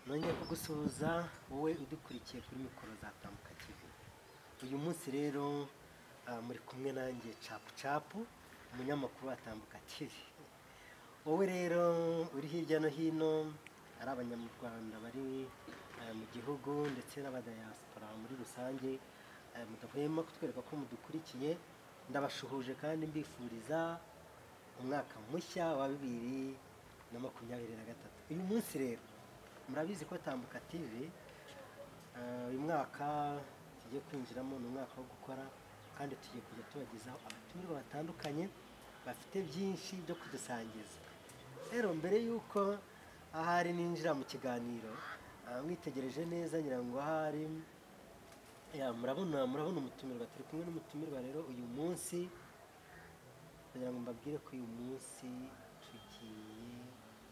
Nongeye kugusuhuza wowe udukurikiye kuri mikoro za Tambuka TV. Uyu munsi rero muri kumwe nanjye Capu Capu, umunyamakuru wa Tambuka TV. Wowe rero uri hirya no hino, ari abanyarwanda bari mu gihugu ndetse n'abadiaspora muri rusange, mudahwema kutwereka ko mudukurikiye, ndabashuhuje kandi mbifuriza umwaka mushya wa 2023. Uyu munsi rero murabizi ko Tambuka TV uyu mwaka tugiye kwinjiramo ni umwaka wo gukora, kandi tugiye kujya tubagezaho abatumirwa batandukanye bafite byinshi byo kudusangiza. Rero mbere y'uko ahari ninjira mu kiganiro, mwitegereje neza ngira ngo ahari ya murabona umutumirwa, turi kumwe n'umutumirwa. Rero uyu munsi kugira ngo mbabwire ko uyu munsi tugiye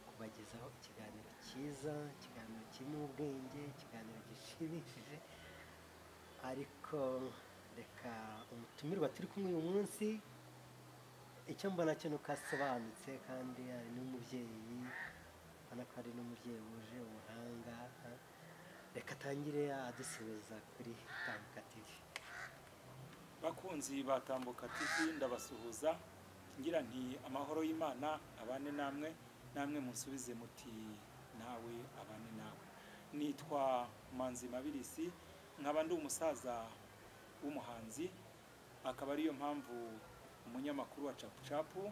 kubagezaho ikiganiro cyiza, ikiganiro kirimo ubwenge, ikiganiro gishimishije. Ariko reka umutumirwa turi kumwe uyu munsi, icyo mbona cyo nuko asobanutse kandi ari n'umubyeyi, ubona ko ari n'umubyeyi wuje ubuhanga. Reka atangire adusubiza kuri Tambuka TV. Bakunzi ba Tambuka TV, ndabasuhuza ngira nti amahoro y'Imana abane namwe, namwe munsubize muti nawe abane nawe. Nitwa Manzi Mabirisi, nkaba ndi umusaza w'umuhanzi, akaba ariyo mpamvu umunyamakuru wa Capu Capu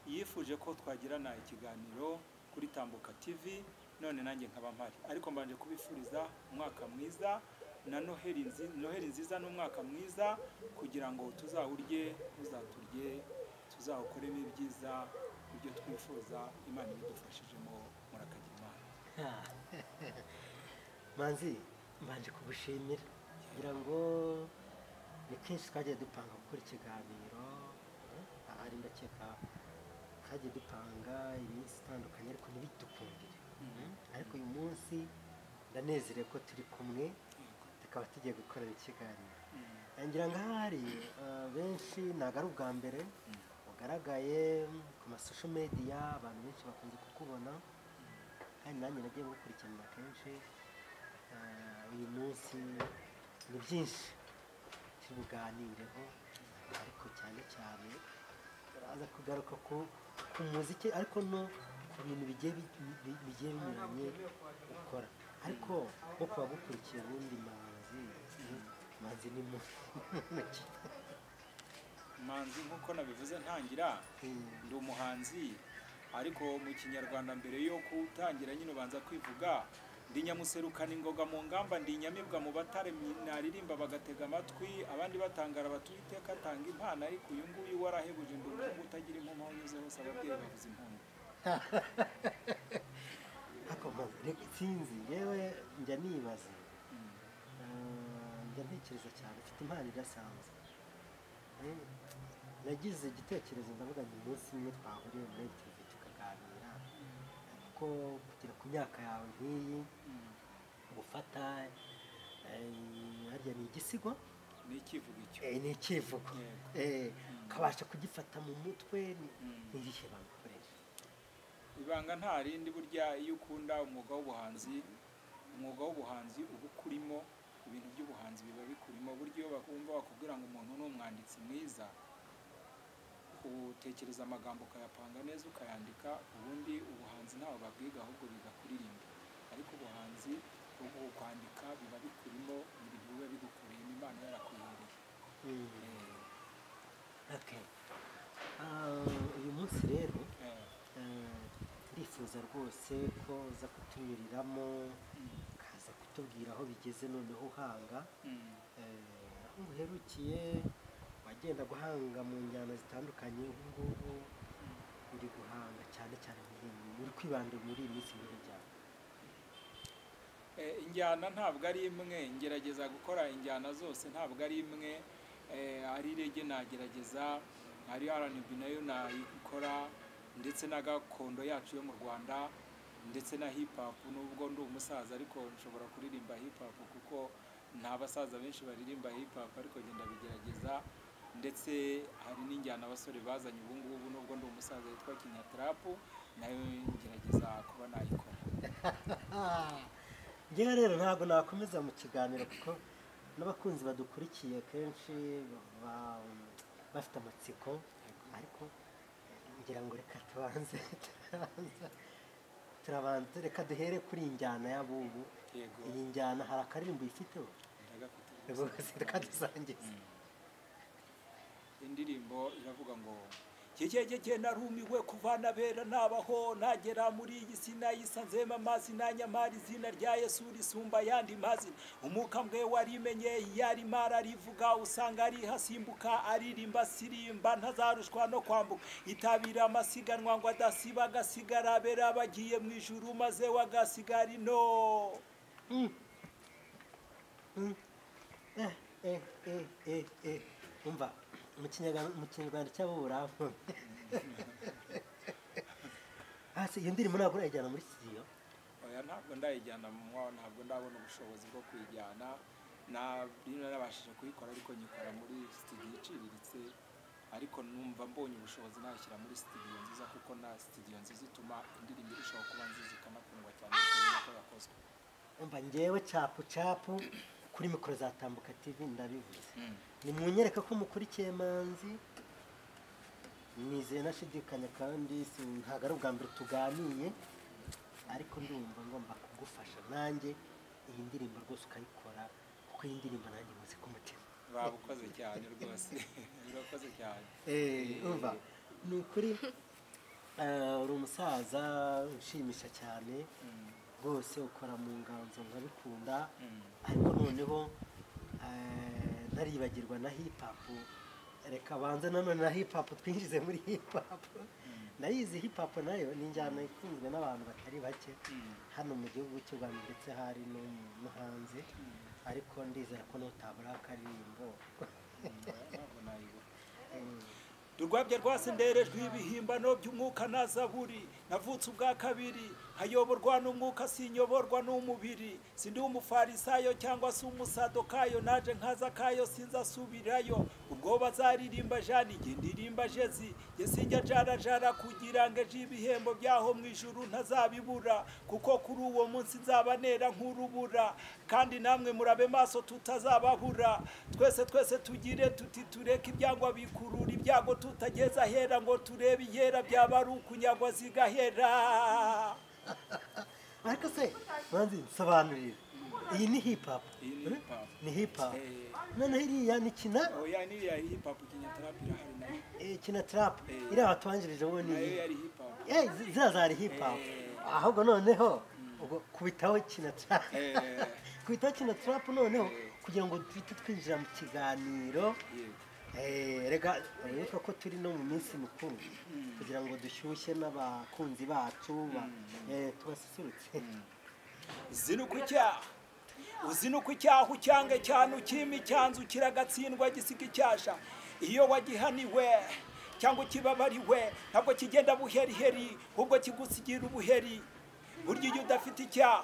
yifuje ko twagirana ikiganiro kuri Tambuka TV, none nanjye nkaba mpari. Ariko mbanje kubifuriza umwaka mwiza na Noheli nziza n'umwaka mwiza, kugira ngo tuzawurye tuzaturye, tuzawukoremo ibyiza ibyo twifuza, Imana ibidufashijemo. Murakagira Imana. Manzi, mbanje kugushimira kugira ngo ni kenshi twagiye dupanga gukora ikiganiro, ahari ndakeka twagiye dupanga iminsi itandukanye ariko ntibidukundire. Ariko uyu munsi ndanezerewe ko turi kumwe, tukaba tugiye gukorana ikiganiro. Ngira ngo ahari benshi ntabwo ari ubwa mbere ugaragaye ku ma social media, abantu benshi bakunze kukubona kandi nanjye nagiye gukurikirana kenshi. Uyu munsi ni byinshi turi buganireho, ariko cyane cyane turaza kugaruka ku muziki, ariko no ku bintu bigiye binyuranye ukora. Ariko nko kuba gukurikiye ubundi Manzi ni muki? Manzi nkuko nabivuze ntangira, ndi umuhanzi, ariko mu Kinyarwanda mbere yo kutangira nyine ubanza kwivuga. Ndi nyamuserukana ingoga mu ngamba, ndi nyamibwa mu batare, naririmba bagatega amatwi, abandi batangara batuye iteka atanga impano, ariko uyu nguyu warahebuje, ndi umuhungu utagira impuma, unyuze hose ababyeyi bavuza impundu. Ariko Manzi, sinzi yewe njya nibaza, njya ntekereza cyane, mfite impano idasanzwe. Nagize igitekerezo ndavuga ngo umunsi umwe twahuriye muri TV tukaganira, kuko kugera ku myaka yawe nk'iyi gufata harya ni igisigo, ni ikivugo icyo, ni ikivugo, ukabasha kugifata mu mutwe, ni irihe banga ukoresha? Ibanga nta rindi, burya iyo ukunda umwuga w'ubuhanzi, umwuga w'ubuhanzi uba ukurimo, ibintu by'ubuhanzi biba bikurimo. Burya iyo bakumva bakubwira ngo umuntu ni umwanditsi mwiza, utekereza amagambo ukayapanga neza ukayandika. Ubundi ubuhanzi ntawe babwiga, ahubwo biga kuririmba. Ariko ubuhanzi ubu kwandika biba bikurimo, ibintu biba bigukoreyemo, Imana yarakuhereye. Okay. Uyu munsi rero ndifuza rwose ko uza kutunyuriramo, ukaza kutubwira aho bigeze noneho uhanga, aho uherukiye wagenda guhanga mu njyana zitandukanye, ubu ngubu uri guhanga cyane cyane uri kwibanda muri iyi minsi muri njyana. Injyana ntabwo ari imwe, ngerageza gukora injyana zose, ntabwo ari imwe. Ari reggae nagerageza, ari R&B nayo nayikora, ndetse na gakondo yacu yo mu Rwanda, ndetse na hip hop. Nubwo ndi umusaza ariko nshobora kuririmba hip hop, kuko nta basaza benshi baririmba hip hop, ariko genda bigerageza. Ndetse hari n'injyana abasore bazanye ubu ngubu, nubwo ndi umusaza, yitwa Kinyatrap, nayo ngerageza kuba nayikora. Ngewe rero ntabwo nakomeza mu kiganiro kuko n'abakunzi badukurikiye kenshi bafite amatsiko, ariko ngira ngo reka tubanze turabanza reka duhere kuri iyi njyana y'abubu. Iyi njyana hari akaririmbo uyifiteho? Ndagafite. Reka dusangize. Indirimbo iravuga ngo kekekeke narumiwe kuva nabera nabaho nagera muri iyi si nayisanzemo amazina nyamara izina rya Yesu risumba ayandi mazina. Umukambwe warimenye yarimo ararivuga usanga arihasimbuka aririmba sirimba ntazarushwa no kwambuka itabira amasiganwa ngo adasiba agasigara abera bagiye mu ijuru maze wagasigara ino. Umva mu Kinyarwanda cy'aburavu. Hasi iyo ndirimbo ntabwo urayijyana muri studio? Oya, ntabwo ndayijyana ntabwo ndabona ubushobozi bwo kuyijyana. Nabashije kuyikora ariko nyikora muri studio iciriritse, ariko numva mbonye ubushobozi nayishyira muri studio nziza, kuko na studio nziza ituma indirimbo irushaho kuba nziza ikanakundwa cyane bitewe n'uko yakozwe. Umva ngewe capu capu kuri mikoro za Tambuka TV ndabivuze. Nimunyereka ko mukurikiye Manzi, nizeye nashidikanya kandi ntabwo ari ubwa mbere tuganiye, ariko ndumva ngomba kugufasha nanjye iyi ndirimbo rwose ukayikora, kuko iyi ndirimbo nanjye muzi ku mutima. Babukoze cyane rwose, urakoze cyane. Umva ni ukuri uri umusaza ushimisha cyane rwose, ukora mu nganzo nkabikunda, ariko noneho ntaribagirwa na hip hop. Reka banze nanone na hip hop twinjize muri hip hop. Ndayizi hip hop nayo ni injyana ikunzwe n'abantu batari bake hano mu gihugu cy'u Rwanda ndetse hari no hanze, ariko ndizera ko nutabura akaririmbo. Urwabya rwasenderejwe ibihimbano by'umwuka na zaburi, navutse ubwa kabiri nkayoborwa n'umwuka sinyoborwa n'umubiri, sindi umufarisayo cyangwa se umusadokayo, naje nkaza kayo sinzasubirayo. Ubwo bazaririmba jani nge ndirimba jezi, nge sinjya jarajara kugira ngo ejo ibihembo byaho mu ijuru ntazabibura, kuko kuri uwo munsi nzaba nera nk'urubura, kandi namwe murabe maso tutazababura. Twese twese tugire tuti tureke ibyangwa bikurura ibyago, tutageza ahera ngo turebe ihera byaba ari ukunyagwa zigahera. Ariko se Manzi nsobanurira, iyi ni hip hop? Ni hip hop. Noneho iriya ni kina? Oya, ni iriya hip hop, kinya trap irahari nayo. Kina trap iriya batubanjirije wowe ni nayo yari hip hop. Ziriya zari hip hop. Ahubwo noneho ubwo kubitaho kina trap. Kubitaho kina trap noneho kugira ngo duhite twinjira mu kiganiro. Reka wibuka ko turi no mu minsi mikuru kugira ngo dushyushye n'abakunzi bacu tubasusurutse. Zinuka icyaha, uzinuka icyaha ucyange cyane, ukima icyanzu kiragatsindwa gisiga icyasha. Iyo wagihaniwe cyangwa ukibabariwe ntabwo kigenda buheriheri, ahubwo kigusigira ubuheri. Burya iyo udafite icyaha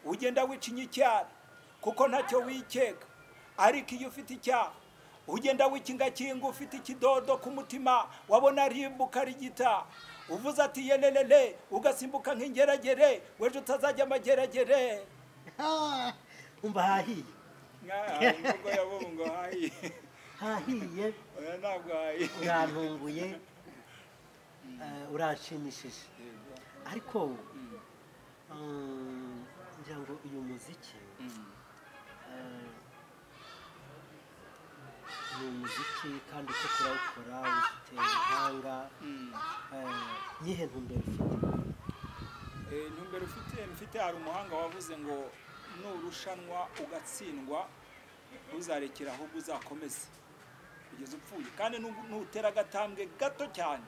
ugenda wicinya icyara kuko ntacyo wikeka, ariko iyo ufite icyaha ugenda wikingakinga ufite ikidodo ku mutima, wabona arimbuka rigita uvuze ati yelelele, ugasimbuka nk'ingeragere, wejo utazajya amageragere. Umva hahiye. Imvugo yabo ngo hahiye. Hahiye. Oya ntabwo hahiye. Urantunguye, uranshimishije. Ariko ngira ngo uyu muziki ni umuziki kandi uko turawukora ufite ubuhanga. Nihe ntumbero ufite? Intumbero mfite, hari umuhanga wavuze ngo nurushanwa ugatsindwa ntuzarekera ahubwo uzakomeze kugeza upfuye, kandi nutera agatambwe gato cyane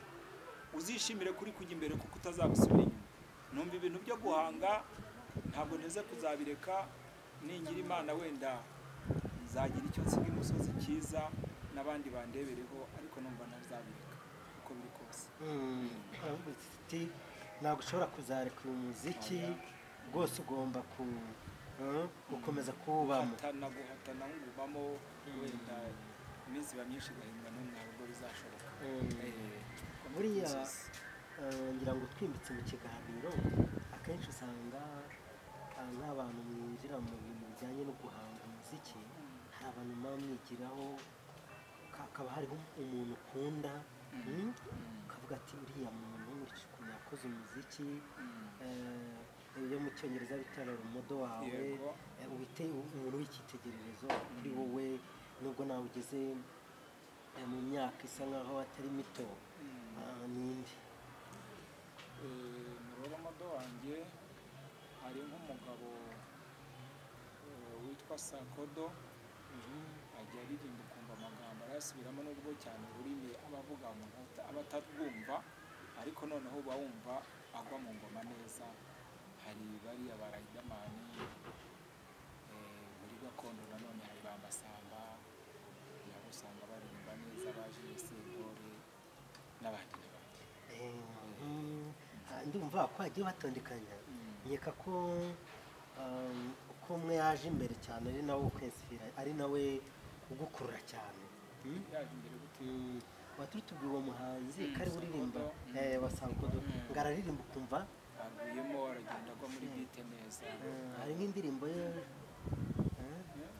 uzishimire kuri kujya imbere kuko utazagusubira inyuma. Numva ibintu byo guhanga ntabwo nteze kuzabireka, ningira Imana wenda nzagira icyo nsiga imusozi cyiza n'abandi bandebereho, ariko numva ntazabireka uko biri kose. Ntabwo ushobora kuzareka uyu muziki rwose, ugomba gukomeza kuwubamo. Guhatana ngumamo, wenda iminsi iba myinshi igahindwa n'umwaka ubwo bizashoboka. Buriya ngira ngo twimbitse mu kiganiro, akenshi usanga Nk'abantu mwinjira mu bintu bijyanye no guhanga umuziki, hari abantu muba mwigiraho, hakaba hariho umuntu ukunda, ukavuga ati uriya muntu nkurikije ukuntu yakoze umuziki, iyo mu Cyongereza bita role model wawe, wite umuntu w'icyitegererezo kuri wowe, nubwo nawe ugeze mu myaka isa nkaho atari mito, ninde? Mu role model wanjye hari nk'umugabo witwa Sakodo, ajya aririmba ukumva amagambo arayasubiramo, nubwo cyane ururimi aba avuga umuntu aba atarwumva, ariko noneho uba wumva agwa mu ngoma neza. Hari bariya ba Riderman, muri gakondo nanone hari ba Masamba, nabo usanga baririmba neza, ba Jules Sentore n'abandi n'abandi. Ndumva ko hagiye batondekanya, nkeka ko uko umwe yaje imbere cyane ari nawe ukwensipira, ari nawe ugukurura cyane. Yaje imbere gute? Waturi tubwiye uwo muhanzi ko ari uririmba Sankodo. Wa Sankodo, ngo araririmba ukumva aguyemo, aragenda agwa muri beat neza. Hari nk'indirimbo ye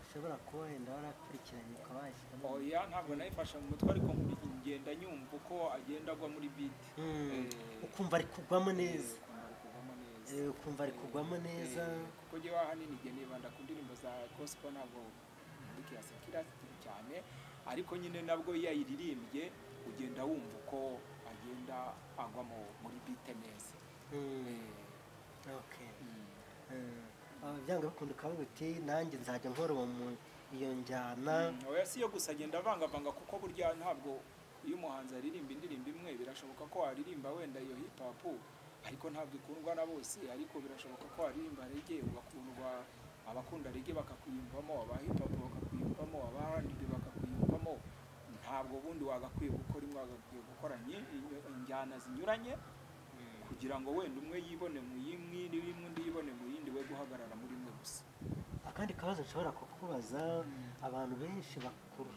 ushobora kuba wenda warakurikiranye ukaba wayishyiramo? Oya, ntabwo nayifashe mu mutwe, ariko ngenda nyumva uko agenda agwa muri beat. Ukumva ari kugwamo neza. Ukumva ari kugwamo neza. Ukumva ari kugwamo neza. Kuko njyewe ahanini igihe nibanda ku ndirimbo za gospel, ntabwo nkurikira secular cyane, ariko nyine nabwo iyo ayiririmbye ugenda wumva uko agenda agwa muri beat neza. Okay. Byanga bikunda ukavuga uti nanjye nzajya nkora uwo iyo njyana. Oya, si yo gusa, agenda avangavanga, kuko burya ntabwo iyo umuhanzi aririmba indirimbo imwe, birashoboka ko waririmba wenda iyo hip hop ariko ntabwo ikundwa na bose, ariko birashoboka ko waririmba reggae ugakundwa, abakunda reggae bakakwiyumvamo, aba hip hop bakakwiyumvamo, aba R&B bakakwiyumvamo. Ntabwo ubundi wagakwiye gukora imwe, wagakwiye gukora injyana zinyuranye kugira ngo wenda umwe yibone mu yimwe n'imwe, undi yibone mu yindi, we guhagarara muri imwe gusa. Akandi kabazo nshobora kukubaza, abantu benshi bakuru,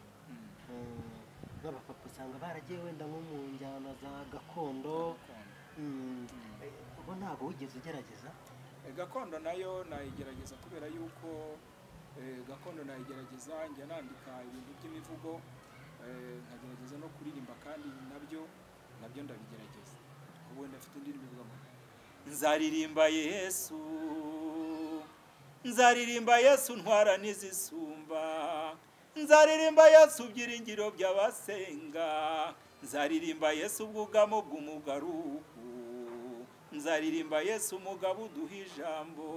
nk'abapapa usanga baragiye wenda nko mu njyana za gakondo. Ubwo ntabwo wigeze ugerageza? Gakondo nayo nayigerageza, kubera yuko gakondo nayigerageza, njya nandika ibintu by'imivugo, nkagerageza no kuririmba, kandi nabyo ndabigerageza. Ubu wenda afite indirimbo ivuga ngo nzaririmba Yesu, nzaririmba Yesu ntwara n'izisumba, nzaririmba Yesu byiringiro by'abasenga, nzaririmba Yesu ubwugamo bw'umugaruhu, nzaririmba Yesu umugabo uduha ijambo,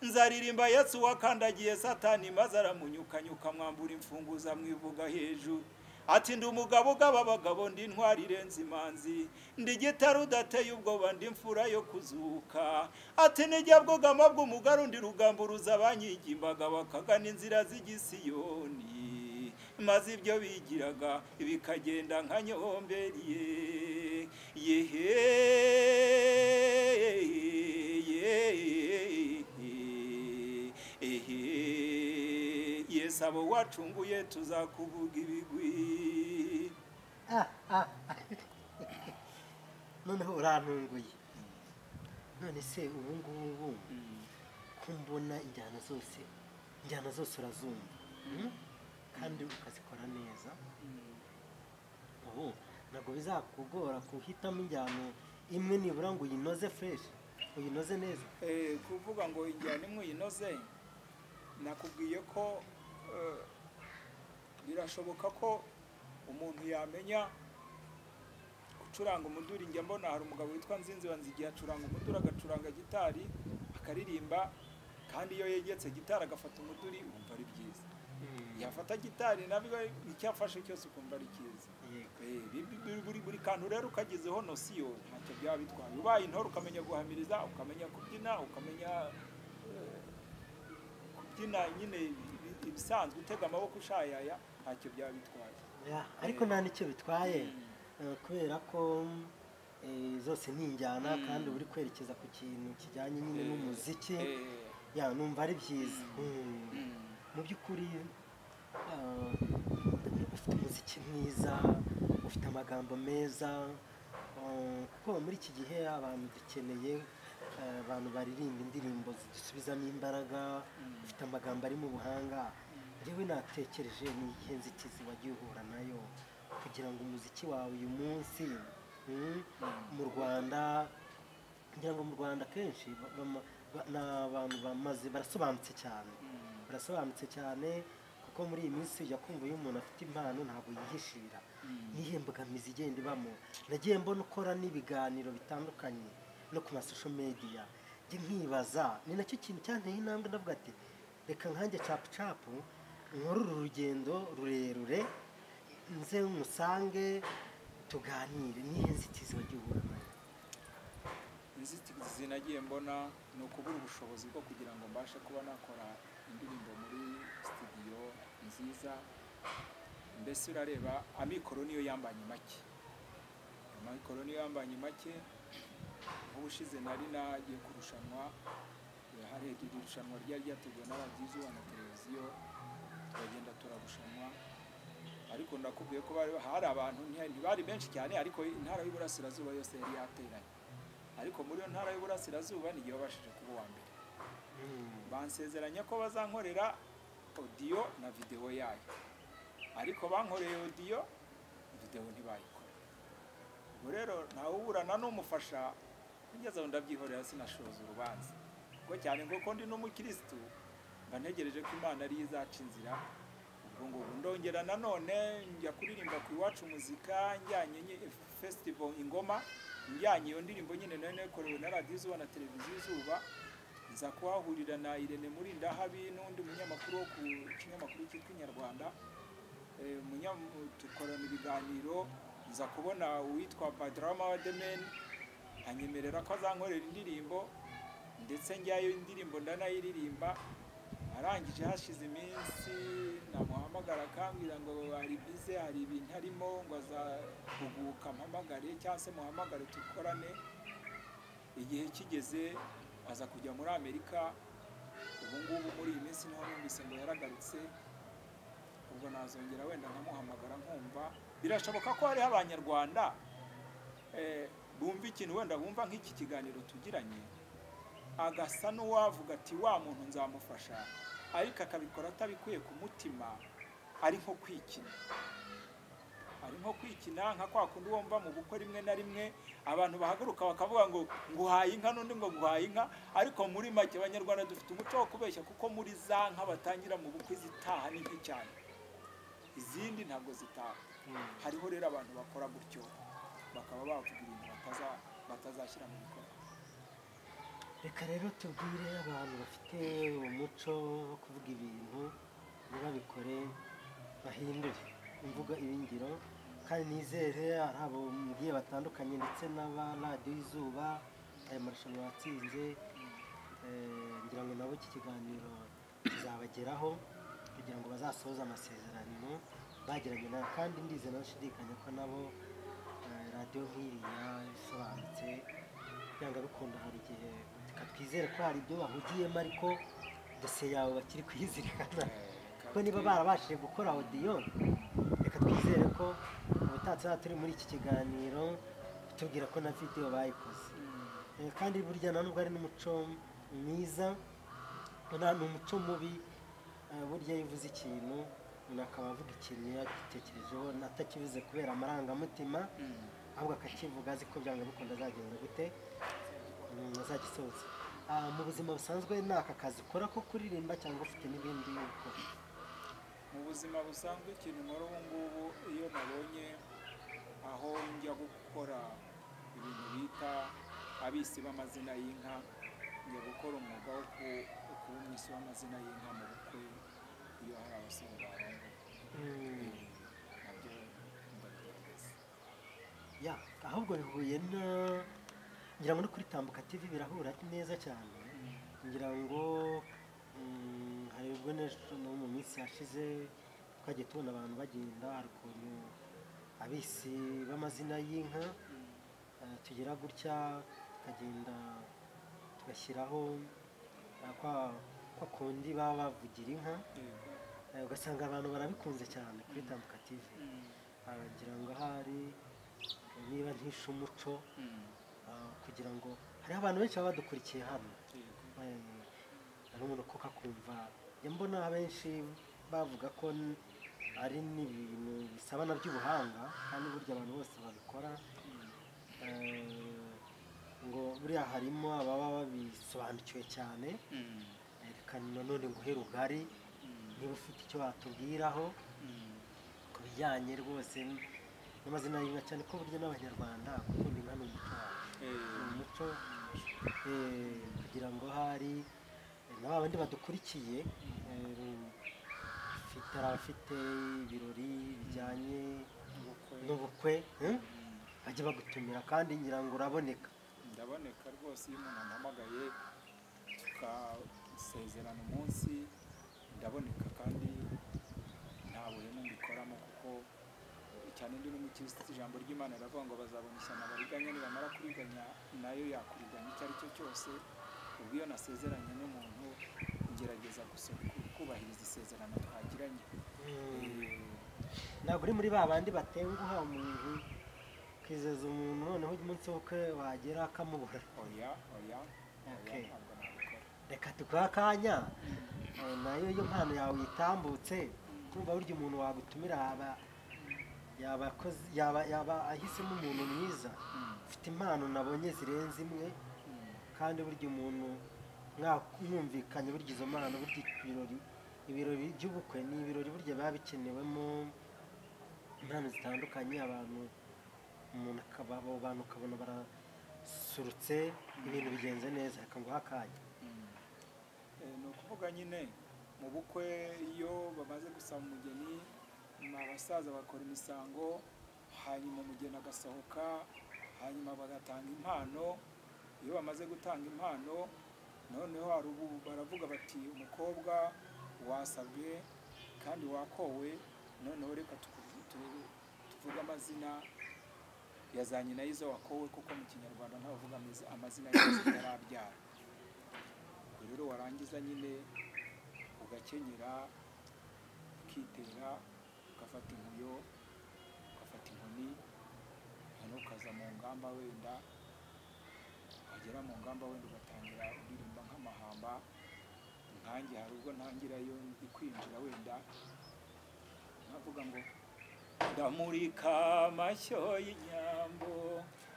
nzaririmba Yesu wakandagiye Satani maze aramunyukanyuka, mwambura imfunguzo amwivuga hejuru, ati ndi umugabo ugaba abagabo, ndi intwari irenze imanzi, ndi gitare udateye ubwoba, ndi imfura yo kuzuka, ati nijya bwugama bw'umugaru, ndi rugamburuza abanyigimbaga bakagana inzira z'igisiyoni, maze ibyo bigiraga bikagenda nka nyomberiye yehe yehe ehe. Yesu abo wacunguye tuzakuvuga ibigwi. Ah, ah. Noneho urantunguye. None se ubu ngubu ko mbona injyana zose urazumva, Kandi ukazikora neza, ubu ntabwo bizakugora guhitamo injyana imwe nibura ngo uyinoze fresh, uyinoze neza? Kuvuga ngo injyana imwe uyinoze, nakubwiye ko birashoboka ko umuntu yamenya gucuranga umuduri. Njya mbona hari umugabo witwa Nzinzi wa Nzigiye, acuranga umuduri, agacuranga gitari, akaririmba, kandi iyo yegetse gitari agafata umuduri wumva ari byiza, yafata gitari nabwo icyo afashe cyose ukumva ari cyiza. Buri kantu rero ukagezeho notion, ntacyo byaba bitwaye. Ubaye intore ukamenya guhamiriza, ukamenya kubyina, ukamenya kubyina nyine ibisanzwe, utega amaboko ushayaya, ntacyo byaba bitwaye. Ya, ariko nta n'icyo bitwaye, kubera ko zose ni injyana, kandi uba uri kwerekeza ku kintu kijyanye nyine n'umuziki. Ya, numva ari byiza. Mu by'ukuri ufite umuziki mwiza, ufite amagambo meza, kuko muri iki gihe abantu dukeneye Abantu baririmba indirimbo zidusubizamo imbaraga, ufite amagambo ari mu buhanga. Njyewe natekereje ni iyihe nzitizi wagiye uhura nayo kugira ngo umuziki wawe uyu munsi mu Rwanda, ngira ngo mu Rwanda kenshi ni abantu bamaze barasobanutse cyane, barasobanutse cyane, kuko muri iyi minsi ujya kumva iyo umuntu afite impano ntabwo yihishira. Nihe mbogamizi igenda ibamo? Nagiye mbona ukora n'ibiganiro bitandukanye no ku ma social media, njye nkibaza, ni nacyo kintu cyanteye intambwe, ndavuga ati reka nkanjye Capu Capu nkore uru rugendo rurerure nze musange tuganire. Nihe nzitizi wagiye uhura nayo? Inzitizi nagiye mbona ni ukubura ubushobozi bwo kugira ngo mbashe kuba nakora indirimbo muri studio nziza. Mbese urareba amikoro niyo yambanye make, amikoro niyo yambanye make. Nk'ubushize nari nagiye kurushanwa, hari irushanwa ryari ryateguwe na Radiyo Izuba na televiziyo, turagenda turarushanwa, ariko ndakubwiye ko hari abantu ntibari benshi cyane, ariko intara y'Iburasirazuba yose yari yateranye, ariko muri iyo ntara y'Iburasirazuba nigiye babashije kuba uwa mbere. Bansezeranya ko bazankorera audio na video yayo, ariko bankoreye audio, video ntibayikora. Ubwo rero ntawuburana n'umufasha, ngeze aho ndabyihorera, sinashoza urubanza, kuko cyane ngo ko ndi n'umukirisitu mba ntegereje ko Imana ariyo izaca inzira. Ubwo ngubwo ndongera nanone njya kuririmba ku Iwacu Muzika, njyanye festival Ingoma, njyanye iyo ndirimbo nyine nayo nakorewe na Radiyo Izuba na Televiziyo Izuba, nza kuhahurira na Irene Murindahabi n'undi munyamakuru wo ku kinyamakuru cyitwa Inyarwanda, dukorana ibiganiro, nza kubona uwitwa Badrama wa Demen anyemerera ko azankorera indirimbo, ndetse njyayo indirimbo ndanayiririmba. Arangije hashize iminsi namuhamagara akambwira ngo ari bize, hari ibintu arimo, ngo azahuguka mpamagare cyangwa se muhamagare dukorane. Igihe kigeze aza kujya muri Amerika, ubu ngubu muri iyi minsi niho numvise ngo yaragarutse, ubwo nazongera wenda nkamuhamagara nkumva. Birashoboka ko hariho Abanyarwanda bumva ikintu, wenda bumva nk'iki kiganiro tugiranye, agasa n'uwavuga ati wa muntu nzamufasha, ariko akabikora atabikuye ku mutima, ari nko kwikina, ari nko kwikina nka kwa kundi wumva mu bukwe rimwe na rimwe abantu bahaguruka bakavuga ngo nguhaye inka n'undi ngo nguhaye inka, ariko muri make Abanyarwanda dufite umuco wo kubeshya, kuko muri za nka batangira mu bukwe zitaha ni nke cyane, izindi ntabwo zitaha. Hariho rero abantu bakora gutyo bakaba bavuga ibintu batazashyira mu bikorwa. Reka rero tubwire abantu bafite umuco wo kuvuga ibintu ntibabikore, bahindure imvugo ibingiro, kandi nizere ari abo mbwiye batandukanye ndetse n'aba Radiyo Izuba, aya marushanwa yatsinze, ngira ngo nabo iki kiganiro kizabageraho kugira ngo bazasohoze amasezerano bagiranye nawe, kandi ndizera ntashidikanya ko nabo radiyo nk'iriya isobanutse byanga bikunda. Hari igihe reka twizere ko hari ibyo bahugiyemo, ariko dosiye yawe bakiri kuyizirikana, kuko niba barabashije gukora audio, reka twizere ko ubutaha turi muri iki kiganiro tubwira ko na video bayikoze. Kandi burya na nubwo ari n'umuco mwiza, ni umuco mubi, burya iyo uvuze ikintu umuntu akaba avuga ikintu yagitekerejeho atakivuze kubera amarangamutima, ahubwo akakivuga azi ko byanga bikunda azagenda gute, azagisoza. Mu buzima busanzwe ni aka kazi ukora ko kuririmba cyangwa ufite n'ibindi ukora? Mu buzima busanzwe ikintu nkora ubu ngubu, iyo nabonye aho njya gukora ibintu bita abisi b'amazina y'inka, njya gukora umwuga wo kuba umwisi w'amazina y'inka mu bukwe, iyo hari abasore barongoye, nabyo ndabigerageza. Ya, ahubwo bihuye na ngira ngo no kuri Tambuka TV birahura neza cyane. Ngira ngo hari ubwo no mu minsi yashize twagiye tubona abantu bagenda, hari ukuntu abisi b'amazina y'inka tugira gutya tukagenda tugashyiraho kwa kundi baba bavugira inka, ugasanga abantu barabikunze cyane kuri Tambuka TV. Ngira ngo ahari niba ntishe umuco, kugira ngo Hariho abantu benshi baba badukurikiye hano. Hari umuntu koko akumva, njya mbona abenshi bavuga ko ari n'ibintu bisaba na by'ubuhanga, kandi burya abantu bose babikora, ngo buriya harimo ababa babisobanukiwe cyane. Reka nanone nguhe rugari, niba ufite icyo watubwiraho ku bijyanye rwose n'amazina y'inka, cyane ko burya n'Abanyarwanda gukunda inka ni umuco wabo, ni umuco, kugira ngo hari na ba bandi badukurikiye, hari abafite ibirori bijyanye n'ubukwe, bajya bagutumira, kandi ngira ngo uraboneka. Ndaboneka rwose, iyo umuntu ampamagaye tukasezerana umunsi ndaboneka, kandi nta buhemu mbikoramo, kuko cyane ndi n'umukirisitu. Ijambo ry'Imana riravuga ngo bazabona ishyano bariganya, nibamara kuriganya nayo yakuriganya icyo ari cyo cyose. Ubwo iyo nasezeranye n'umuntu ngerageza kubahiriza isezerano twagiranye. Ntabwo uri muri ba bandi batenguha umuntu, ukizeza umuntu noneho umunsi w'ubukwe wagera akamubura. Oya, oya, oya, ntabwo nabikora. Reka tuguhe akanya, nayo iyo mpano yawe itambutse, kumva burya umuntu wagutumira yaba ahisemo umuntu mwiza. Ufite impano nabonye zirenze imwe, kandi burya umuntu mwumvikanye, burya izo mpano, burya ibirori by'ubukwe ni ibirori burya biba bikenewemo impano zitandukanye, abantu umuntu akaba abo bantu ukabona barasurutse, ibintu bigenze neza. Reka nguhe akanya. Ni ukuvuga nyine mu bukwe iyo bamaze gusaba umugeni, abasaza bakora imisango, hanyuma umugeni agasohoka, hanyuma bagatanga impano. Iyo bamaze gutanga impano, noneho hari ubu baravuga bati umukobwa wasabwe kandi wakowe, noneho reka tuvuge amazina ya za nyina y'izo wakowe, kuko mu Kinyarwanda ntavuga amazina y'izo yarabyara. Ubwo rero warangiza nyine ugakenyera, ukitera, ugafata inkuyo, ugafata inkoni, noneho ukaza mu ngamba, wenda wagera mu ngamba wenda ugatangira uririmba nk'amahamba. Nkanjye hari ubwo ntangirayo ndi kwinjira, wenda nkavuga ngo ndamurika amashyo y'inyambo,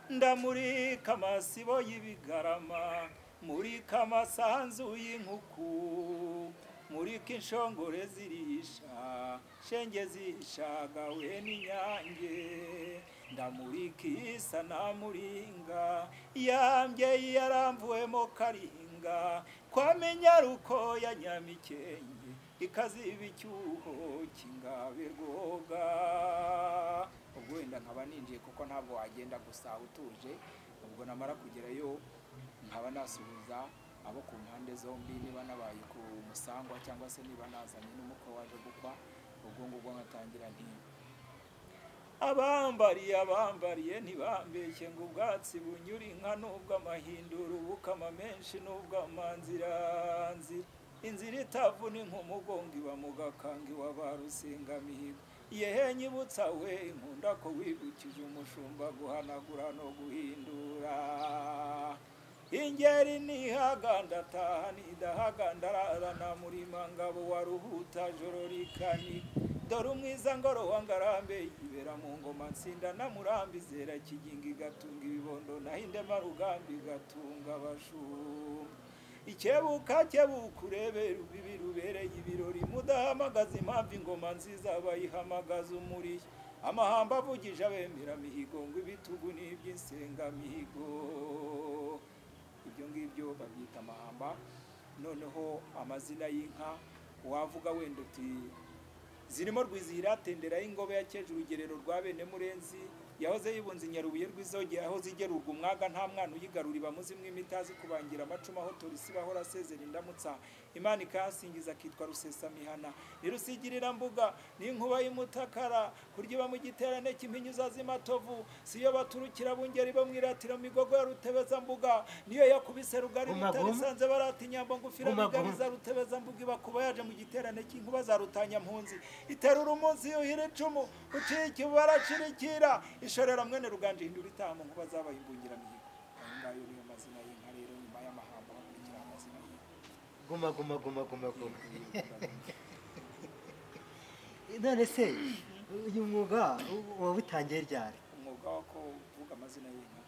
ndamurika amasibo y'ibigarama, murika amasanzu y'inkuku, murika inshongore zirisha, shenge zishagawe n'inyange, ndamurika isa na muringa, yambye yaramvuwemo karinga, kwamenya ruko ya Nyamikenge, ikaziba icyuho cy'ingabe rwoga. Ubwo wenda nkaba ninjiye, kuko ntabwo wagenda gusa utuje. Ubwo namara kugerayo nkaba nasuhuza abo ku mpande zombi, niba nabaye ku musangwa cyangwa se niba nazanye n'umukwe waje gukwa. Ubwo ngubwo nkatangira nti abambariye abambariye ntibambeshye, ngo ubwatsi bunyura inka n'ubw'amahindura, ubukama menshi n'ubw'amanziranzira, inzira itavuna inkumugongo iba mu gakanga iwa ba Rusingamihigo. Yehe nyibutsa we inkunda ko wibukije umushumba guhanagura no guhindura. Ingeri nihaganda taha nidahaganda ararana murima ngabo wa Ruhuta joro rikani. Dore umwiza ngoro wa Ngarambe yibera mu ngoma nsinda na Murambi zera kiginga igatunga ibibondo, naho indema rugamba igatunga abashumba. Ikebuka kebuka urebe rubibi rubereye ibirori, mudahamagaza impamvu ingoma nziza bayihamagaza umurishyo. Amahamba avugije abemera mihigo, ngo ibitugu n'iby'insengamihigo. Ibyo ngibyo babyita amahamba. Noneho amazina y'inka wavuga wenda uti zirimo Rwizihira tendera y'ingobe yakeje urugerero rwa bene Murenzi, yahoze yibunze Nyarubuye rw'izoge, yahoze igerurwa umwaga nta mwana uyigarura, ibamuzimwe imitazi kubangira amacumu, aho torisi bahora asezera indamutsa, Imana ikahasingiza akitwa Rusesamihana. Nirusigirira mbuga n'inkuba y'umutakara, kurya iba mu giterane cy'impinyuza z'imatovu, siyo baturukira bungeri bo mwiratira migogo ya Rutebeza mbuga, niyo yakubise rugari rutarisanze barata inyambo ngufira bigabiza Rutebeza mbuga, ibakuba yaje mu giterane cy'inkuba za Rutanyampunzi, iterura umunsi yuhira icumu, uciye ikibara cirikira, ishorera mwene Ruganje hindura itaha mu nkuba zabaye imbungiramihigo. Ayo ngayo niyo mazina y'inka. Guma guma guma guma guma. None se uyu mwuga wawutangiye ryari? Umwuga wo kuvuga amazina y'inka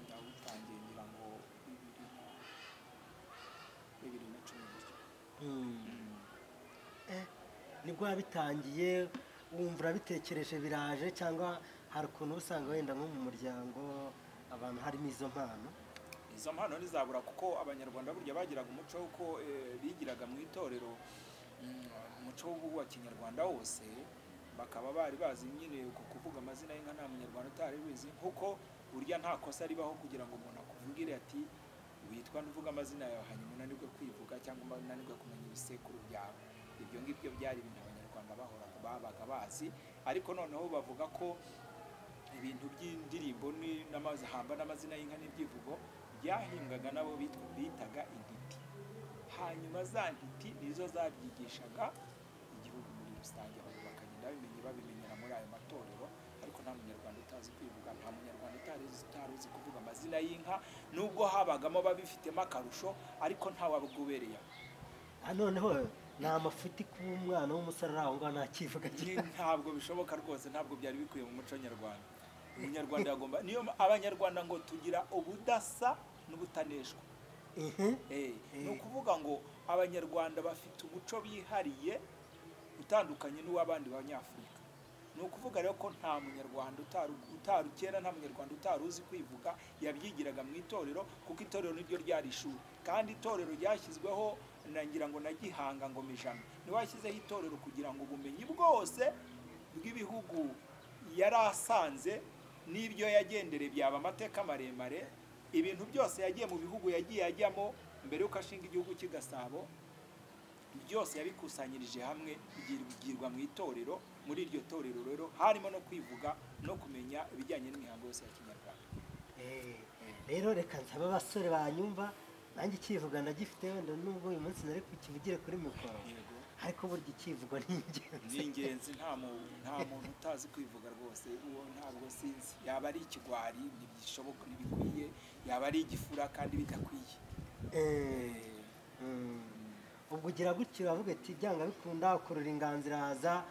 nawutangiye ngira ngo 2010 gutyo. Nibwo wabitangiye wumva urabitekereje biraje, cyangwa hari ukuntu usanga wenda nko mu muryango abantu harimo izo mpano? Izo mpano ntizabura, kuko abanyarwanda burya bagiraga umuco w'uko bigiraga mu itorero, umuco wa kinyarwanda wose, bakaba bari bazi nyine uko kuvuga amazina y'inka. Nta munyarwanda utari bizi, kuko burya nta kosa ribaho kugira ngo umuntu akuvugire ati witwa ntuvuga amazina yawe, hanyuma unanirwe kwivuga cyangwa unanirwe kumenya ibisekuru byawe. Ibyo ngibyo byari ibintu abanyarwanda bahoraga babaga bazi. Ariko noneho bavuga ko ibintu by'indirimbo n'amazahamba n'amazina y'inka n'ibyivugo byahimbwaga nabo bitaga intiti, hanyuma za ntiti nizo zabyigishaga igihugu muri rusange, abantu bakagenda babimenyera muri ayo matorero. Ariko nta munyarwanda utazi kwivuga, nta munyarwanda utari uzi kuvuga amazina y'inka, nubwo habagamo babifitemo akarusho, ariko ntawabugubereye. Noneho ni amafuti kuba umwana w'umusore aho ngaho ntakivuga. Ntabwo bishoboka rwose, ntabwo byari bikwiye mu muco nyarwanda. Umunyarwanda yagomba, niyo abanyarwanda ngo tugira ubudasa n'ubutaneshwa. Ni ukuvuga ngo abanyarwanda bafite umuco bihariye utandukanye n'uw'abandi banyafurika. Ni ukuvuga rero ko nta munyarwanda utari kera, nta munyarwanda utari uzi kwivuga, yabyigiraga mu itorero, kuko itorero niryo ryari ishuri, kandi itorero ryashyizweho ngira ngo na Gihanga Ngoma Ijana niwe washyizeho itorero kugira ngo ubumenyi bwose bw'ibihugu yari asanze n'ibyo yagendere byaba amateka maremare, ibintu byose yagiye mu bihugu yagiye ajyamo mbere y'uko ashinga igihugu cy'i Gasabo, byose yabikusanyirije hamwe bigirwa mu itorero. Muri iryo torero rero harimo no kwivuga no kumenya ibijyanye n'imihango yose ya kinyarwanda. Rero reka nsaba abasore banyumva, nanjye ikivuga ndagifite, wenda nubwo uyu munsi nari kukivugire kuri mikoro, ariko burya ikivugo ni ingenzi. Ni ingenzi, nta muntu utazi kwivuga rwose, uwo ntabwo sinzi, yaba ari ikigwari ntibishoboka, ntibikwiye, yaba ari igifura kandi bidakwiye. Ubwo ugira gutyo uravuga ati byanga bikunda, ukurura inganzo iraza,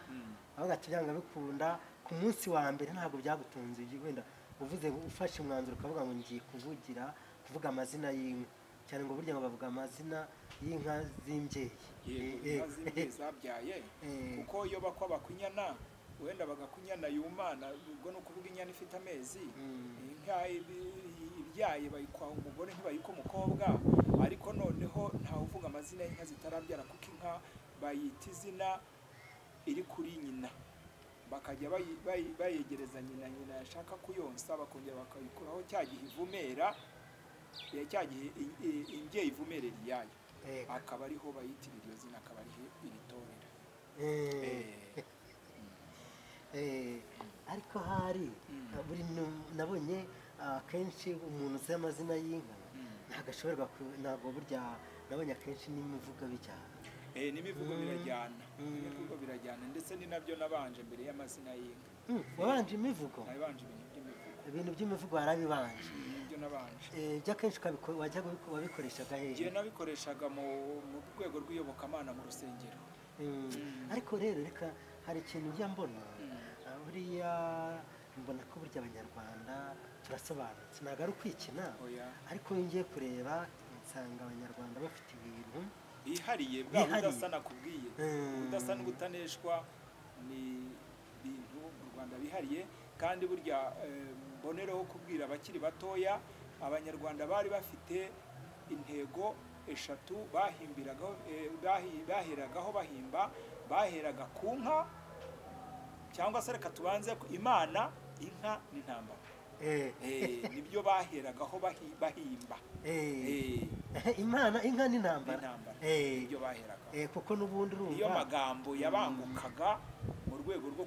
avuga ati byanga bikunda. Ku munsi wa mbere ntabwo byagutunze, wenda uvuze ufashe umwanzuro ukavuga ngo ngiye kuvuga amazina y'inka, cyane ngo burya ngo bavuga amazina y'inka z'imbyeyi. Inka z'imbyeyi zabyaye, kuko iyo bakwa bakunyana, wenda bagakunyana yumana, ubwo ni ukuvuga inyana ifite amezi, inka ibyaye bayikwa umugore ntibayikwa umukobwa. Ariko noneho ntawe uvuga amazina y'inka zitarabyara, kuko inka bayita izina iri kuri nyina, bakajya bayegereza nyina, nyina yashaka kuyonsa bakongera bakayikuraho cya gihe ivumera, cya gihe imbyeyi ivumerera iyayo, akaba ariho bayitirira iryo zina, akaba ariho iritorera. Ariko hari buri nabonye akenshi umuntu uzi amazina y'inka ntabwo ashoborwa, ntabwo burya nabonye akenshi n'imivugo bijyana. N'imivugo birajyana, n'imivugo birajyana, ndetse ni nabyo nabanje mbere y'amazina y'inka. Wabanje imivugo? Nabanje ibintu by'imivugo. Ibintu by'imivugo warabibanje? Nibyo nabanje. By'akenshi wajyaga wabikoreshaga hehe? Njye nabikoreshaga mu rwego rw'iyobokamana mu rusengero. Ariko rero reka hari ikintu njya mbona, buriya mbona ko burya abanyarwanda turasobanutse, ntabwo ari ukwikina, ariko iyo ngiye kureba nsanga abanyarwanda bafite ibintu bihariye, bwa budasa nakubwiye, ubudasa n'ubutaneshwa ni ibintu mu Rwanda bihariye. Kandi burya mbonereho kubwira abakiri batoya, abanyarwanda bari bafite intego eshatu bahimbiragaho, baheragaho bahimba, baheraga ku nka, cyangwa se reka tubanze Imana, inka n'intambara. Nibyo baheragaho bahimba. Imana, inka n'intambara, nibyo baheragaho. Kuko n'ubundi urumva iyo magambo yabangukaga mu rwego rwo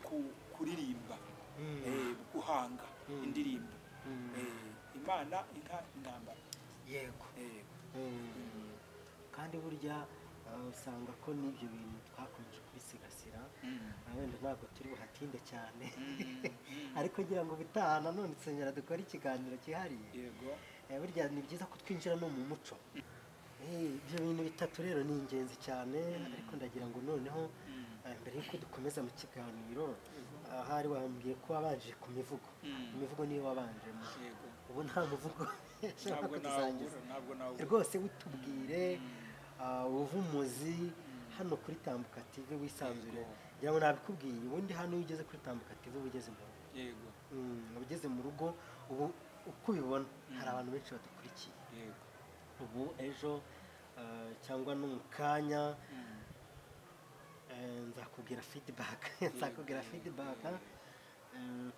kuririmba, guhanga indirimbo, Imana, inka, intambara. Yego. Kandi burya usanga ko n'ibyo bintu twakomeje kubisigasira, wenda ntabwo turi buhatinde cyane, ariko ngira ngo ubutaha nanone nsengera dukore ikiganiro cyihariye. Yego. Burya ni byiza ko twinjira no mu muco. Ibyo bintu bitatu rero ni ingenzi cyane, ariko ndagira ngo noneho mbere y'uko dukomeza mu kiganiro, ahari wambwiye ko wabanje ku mivugo. Imivugo niyo wabanjemo. Ubu nta muvugo ntabwo nawubura rwose. Utubwire uvumuzi hano kuri Tambuka TV wisanzure. Ngira ngo nabikubwiye, ubundi hano iyo ugeze kuri Tambuka TV uba ugeze mu rugo. Yego. Ugeze mu rugo. Ubu uko ubibona hari abantu benshi badukurikiye. Ubu ejo cyangwa no mu kanya nzakubwira feedback, nzakubwira feedback.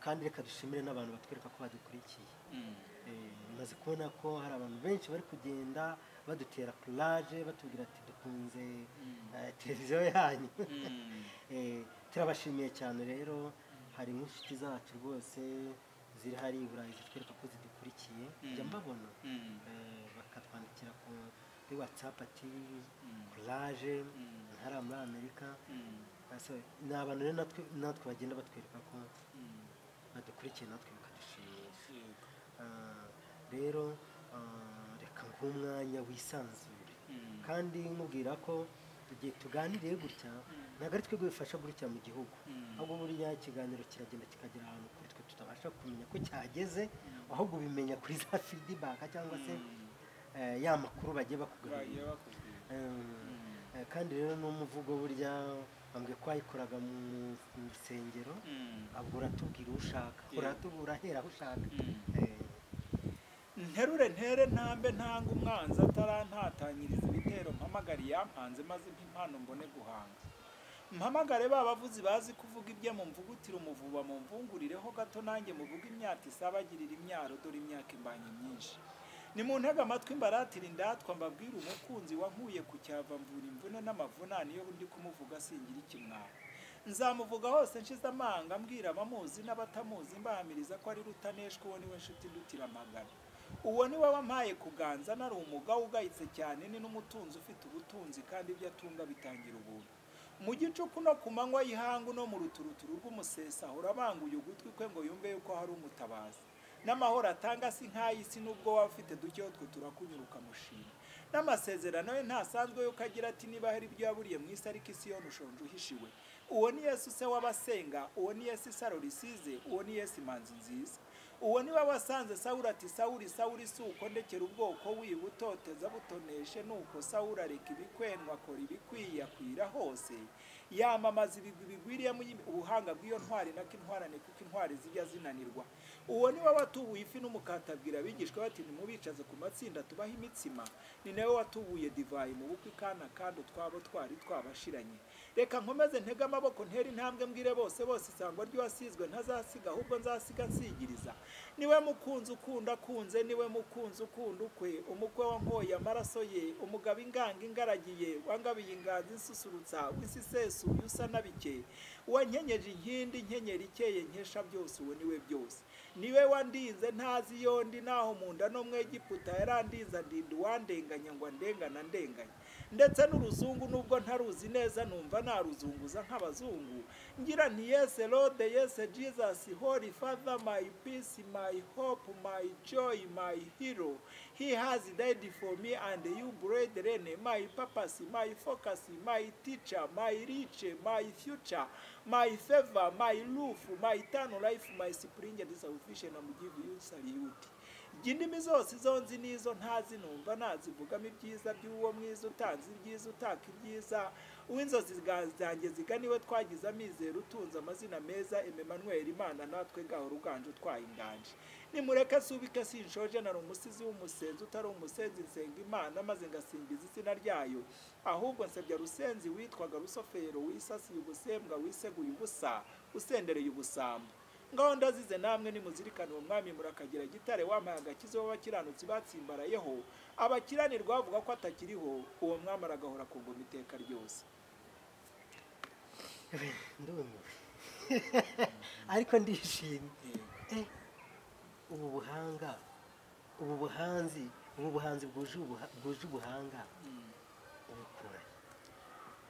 Kandi reka dushimire n'abantu batwereka ko badukurikiye. Maze kubona ko hari abantu benshi bari kugenda badutera courage, batubwira ati dukunze televiziyo yanyu. Turabashimiye cyane rero. Hari nk'inshuti zacu rwose ziri hari i Burayi zitwereka ko zidukurikiye, njya mbabona, bakatwandikira kuri WhatsApp ati courage, hariya muri Amerika. Ni abantu rero natwe bagenda batwereka ko badukurikiye, natwe bikadushimisha. Rero reka nk'umwanya wisanzure, kandi nkubwira ko igihe tuganiriye gutya ntabwo ari twebwe bifasha gutya mu gihugu, ahubwo buriya ikiganiro kiragenda kikagera ahantu kuri twe tutabasha kumenya ko cyageze, ahubwo ubimenya kuri za feedback cyangwa se ya makuru bagiye bakugarurira. Kandi rero n'umuvugo burya bambwiye ko wayikoraga mu rusengero, ahubwo uratubwira uwo ushaka, urahera aho ushaka. Nterure ntere ntambe ntanga umwanzi atarantatanyiriza ibitero, mpamagare yampanze maze impano mbone guhanga, mpamagare ba bavuzi bazi kuvuga ibye, mumvugutire umuvuba mumvungurireho gato, nanjye muvuga imyaka isabagirira imyaro, dore imyaka imbanye myinshi. Nimuntege amatwi mbaratira indatwa, mbabwire umukunzi wankuye ku cyava, mvura imvune n'amavunane, iyo ndi kumuvuga singira ikimwaro. Nzamuvuga hose nshize amanga, mbwira abamuzi n'abatamuzi, mbahamiriza ko ari rutaneshwa, uwo niwe nshuti ndutira amagana. Uwo niwe wampaye kuganza nari umugabo ugayitse cyane, ni n'umutunzi ufite ubutunzi, kandi ibyo atunga bitangira ubuntu. Mu gicuku no ku manywa y'ihangu no mu ruturuturu rw'umusesa ahora abanguye ugutwi kwe ngo yumve yuko hari umutabazi. N'amahoro atanga si nk'ay'isi, nubwo waba ufite duke twe turakunyura ukamushima. N'amasezerano ye ntasanzwe yuko agira ati niba hari ibyo yaburiye mu isi, ariko isi yo ntushonje uhishiwe. Uwo ni Yesu se w'abasenga, uwo ni Yesu isaro risize, uwo ni Yesu imanzi nziza. Uwo ni we wasanze Sawuli ati Sawuli Sawuli si uko ndekera ubwoko wiba utoteza butoneshe, nuko Sawuli areka ibikwenwa akora ibikwiye akwira hose, yamamaza ibigwi bigwiriyemo ubuhanga bw'iyo ntwari nako intwarane, kuko intwari zijya zinanirwa. Uwo ni we watubuye ifi n'umukate abwira abigishwa bati nimubicaze ku matsinda tubahe imitsima, ni nawe watubuye divayi mu bukwe Kana kandi utwabo twari twabashiranye. Reka nkomeze ntege amaboko ntere intambwe mbwire bose bose isangwa ry'uwasizwe ntazasiga, ahubwo nzasiga nsigiriza. Niwe mukunzi ukunda akunze, niwe mukunzi ukunda ukwe, umukwe wankoye amaraso ye, umugabo inganga ingaragiye, wangabiye inganzi insusurutsa, w'isi isesuye usa n'abike, wankenyeje inkindi nkenyera ikeye nkesha byose, uwo niwe byose. Niwe wandinze ntazi yondi naho mu nda no mu Egiputa yarandinze, andinda uwandenganya ngo andengana ndenganya. Ndetse n'uruzungu nubwo ntaruzi neza numva naruzunguza nk'abazungu, ngira nti yes Lord, yes Jesus, Holy Father, my peace, my hope, my joy, my hero. He has died for me and you brethren, my purpose, my focus, my teacher, my rich, my future, my favor, my roof, my eternal life, my spring and salvation. I'm give you salute. Indimi zose izo nzi n'izo ntazi numva nazivugamo ibyiza by'uwo mwiza utanze ibyiza utaka ibyiza, uw'inzozi zanjye ziganiwe twagize amizero, utunze amazina meza, Emmanuel Imana natwe gahoro uganje utwaye inganje. Nimureke subike sinshoje, nari umusizi w'umusenzi utari umusenzi, nsenga Imana maze ngasimbiza izina ryayo, ahubwo nsebya Rusenzi witwaga Rusofero, wisasiye ubusembwa, wiseguye ubusa, usendereye ubusambo. Ngaho ndazize namwe nimuzirikane uwo mwami, murakagira gitare wampaye agakiza w'abakiranutsi batsimbarayeho, abakiranirwa bavuga ko atakiriho, uwo mwami aragahora ku ngoma iteka ryose. Ndumiwe ariko ndishimye. Ubu buhanga, ubu buhanzi, ubu buhanzi bwuje ubuhanga ubukura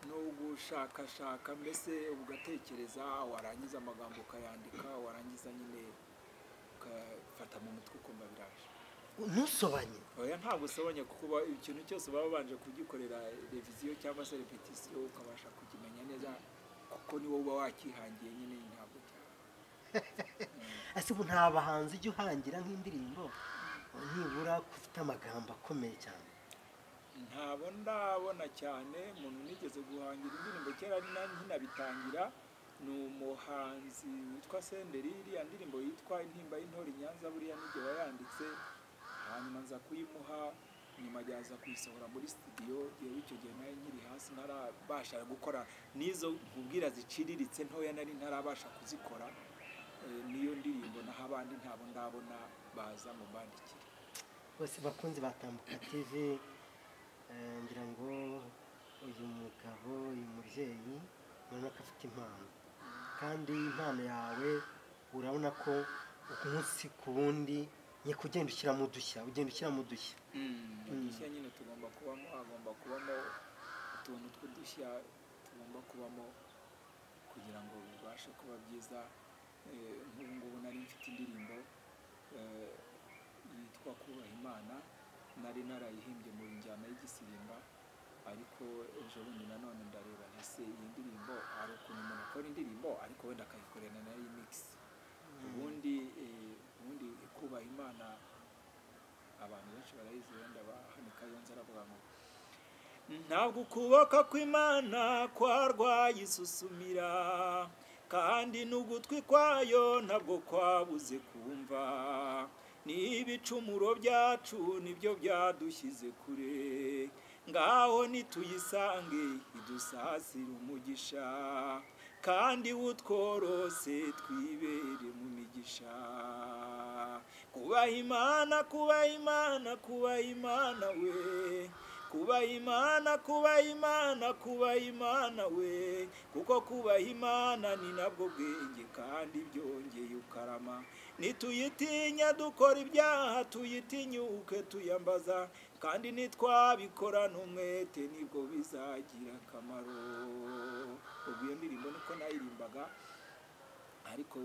no gushakashaka, mbese ugatekereza, warangiza amagambo ukayandika, warangiza nyine ukafata mu mutwe ukumva biraje. Ntusobanye. Oya, ntabwo usobanye, kuko ikintu cyose baba babanje kugikorera révision cyangwa se répétition, ukabasha kukimenya neza, kuko ni wowe uba wakihangiye nyine, ntabwo cyane. Ese ubu nta bahanzi ujya uhangira nk'indirimbo, nibura ko ufite amagambo akomeye cyane? Ntabo ndabona cyane. Umuntu nigeze guhangira indirimbo kera ari nkinabitangira ni umuhanzi witwa Senderi. Iriya ndirimbo yitwa Intimba y'Intore i Nyanza, buriya n'igihe wayanditse, hanyuma nza kuyimuha, nyuma aza kuyisohora muri studio. Yewe, icyo gihe nayo nkiri hasi, ntarabasha gukora n'izo nkubwira ziciriritse ntoya, nari ntarabasha kuzikora. Niyo ndirimbo, naho abandi ntabo ndabona baza ngo mbandikire. Bose bakunzi batambuka TV, ngira ngo uyu mugabo, uyu mubyeyi, urabona ko afite impano, kandi impano yawe urabona ko umunsi ku wundi nyine ugenda ushyiramo udushya, ugenda ushyiramo udushya. Udushya nyine tugomba kubamo, hagomba kubamo utuntu tw'udushya, tugomba kubamo kugira ngo bibashe kuba byiza. Nk'ubu ngubu nari mfite indirimbo yitwa Kubaha Imana, nari narayihimbye mu njyana y'igisirimba, ariko ejo bundi nanone ndareba nti: "Ese iyi ndirimbo, hari ukuntu umuntu akora indirimbo ariko wenda akayikorera na remix?" Ubundi Kubaha Imana abantu benshi barayizi, wenda hano i Kayonza aravuga ngo: "Ntabwo ukuboko kw'Imana kwarwaye isusumira, kandi n'ugutwi kwayo ntabwo kwabuze kumva. N'ibicumuro byacu nibyo byadushyize kure. Ngaho nituyisange idusasire umugisha, kandi utworose twibere mu migisha. Kubaha Imana, kubaha Imana, kubaha Imana we, kubaha Imana, kubaha Imana, kubaha Imana we, kuko kubaha Imana ni nabwo bwenge, kandi byongeye ukarama. Nituyitinya dukora ibyaha, tuyitinyuke tuyambaza, kandi nitwabikora n'umwete nibwo bizagira akamaro." Ubwo iyo ndirimbo niko nayirimbaga, ariko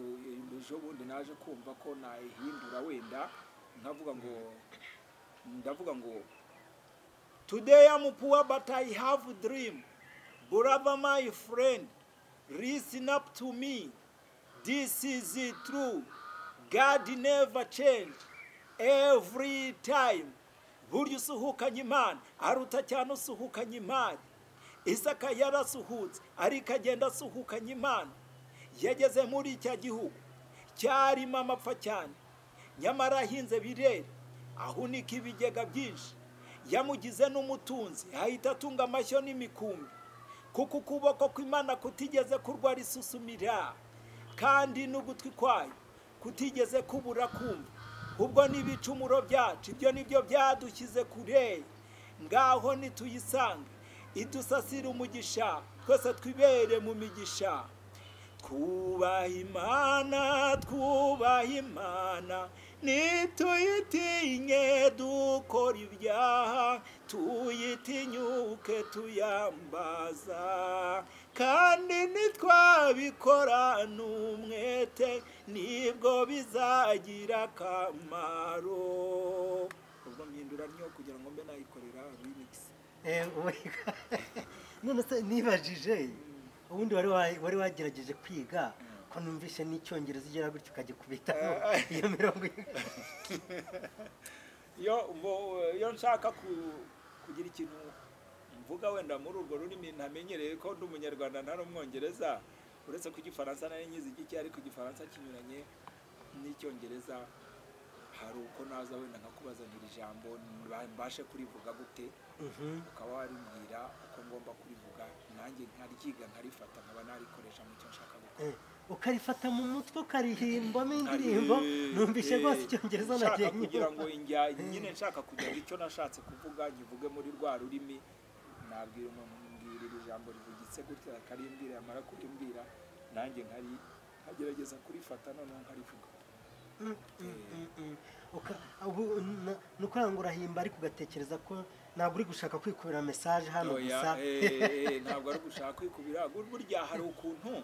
ejo bundi naje kumva ko nayihindura, wenda nkavuga ngo, ndavuga ngo: "Today I'm poor, but I have a dream. Brother, my friend, listen up to me. This is it true. God never change every time. Burya usuhukanye Imana aruta cyane usuhukanye imari. Isaka yarasuhutse, ariko agenda asuhukanye Imana. Yageze muri icya gihugu cyarimo amapfa cyane, nyamara ahinze birera, ahunika ibigega byinshi. Yamugize n'umutunzi, ahita atunga amashyo n'imikumbi, kuko ukuboko kw'Imana kutigeze kurwara isusumira, kandi n'ugutwi kwayo kutigeze kubura kumva. Ubwo n'ibicumuro byacu, ibyo nibyo byadushyize kure. Ngaho nituyisange idusasire umugisha, twese twibere mu migisha. Twubaha Imana, twubaha Imana, nituyitinye dukora ibyaha, tuyitinyuke tuyambaza, kandi nitwabikora n'umwete nibwo bizagira akamaro." Ubwo mpindura ntyo kugira ngo mbe nayikorera remix. None se nibajije, ubundi wari wagerageje kwiga, ko numvishe n'Icyongereza ugera gutyo ukagikubitamo iyo mirongo? Iyo nshaka kugira ikintu mvuga wenda muri urwo rurimi ntamenyereye, ko ndi Umunyarwanda ntari Umwongereza, uretse ko Igifaransa nari nyizi gike, ariko Igifaransa kinyuranye n'Icyongereza, hari uko naza wenda nkakubazanira ijambo, mbashe kurivuga gute, ukaba warimbwira uko ngomba kurivuga, nanjye nkaryiga, nkarifata, nkaba narikoresha mu cyo nshaka gukora. Ukarifata mu mutwe, ukarihimbamo indirimbo. Numvishe rwose Icyongereza nshaka nagiye kugira ngo njya nyine nshaka kugira ngo icyo nashatse kuvuga nkivuge muri rwa rurimi, nabwira umuntu: "Mbwira iri jambo rivugitse gutya," akarimbwira, yamara kurimbwira nanjye nkagerageza kurifata, noneho nkarivuga. Ubu ni ukuvuga ngo urahimba, ariko ugatekereza ko ntabwo uri gushaka kwikubira message hano Oya, gusa. Ntabwo ari gushaka kwikubira. Burya hari ukuntu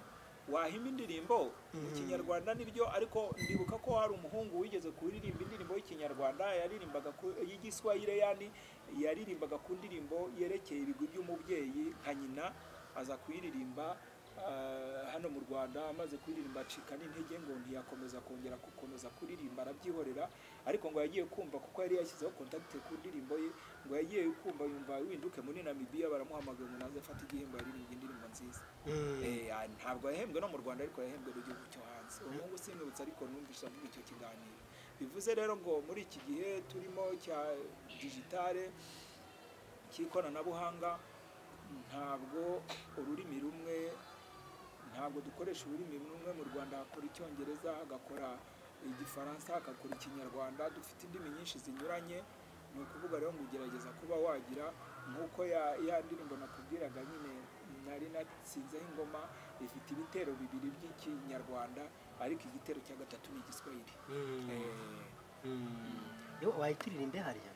Wahimba indirimbo mu Kinyarwanda nibyo, ariko ndibuka ko hari umuhungu wigeze kuririmba indirimbo y'Ikinyarwanda, yaririmbaga y'Igiswahili, yani yaririmbaga ku ndirimbo yerekeye ibigwi by'umubyeyi nka nyina, aza kuyiririmba hano mu Rwanda. Amaze kuririmba acika n'intege ngo ntiyakomeza kongera gukomeza kuririmba, arabyihorera. Ariko ngo yagiye kumva, kuko yari yashyizeho contact ku ndirimbo ye, ngo yagiye kumva yumva winduke muri Namibia baramuhamagaye ngo naze afate igihembo, yaririmbye indirimbo nziza. Ntabwo yahembwe no mu Rwanda, ariko yahembwe mu gihugu cyo hanze. Uwo muhungu simwibutse, ariko numvise avuga icyo kiganiro. Bivuze rero ngo muri iki gihe turimo cya digitale, cy'ikoranabuhanga, ntabwo ururimi rumwe, ntabwo dukoresha ururimi rumwe. Mu Rwanda hakora Icyongereza, hagakora Igifaransa, hagakora Ikinyarwanda, dufite indimi nyinshi zinyuranye. Ni ukuvuga rero ngo ugerageza kuba wagira nk'uko ya ndirimbo nakubwiraga nyine nari natsinzeho ingoma, ifite ibitero bibiri by'Ikinyarwanda, ariko igitero cya gatatu ni Igiswahili. Yo wayituririmbe hariya?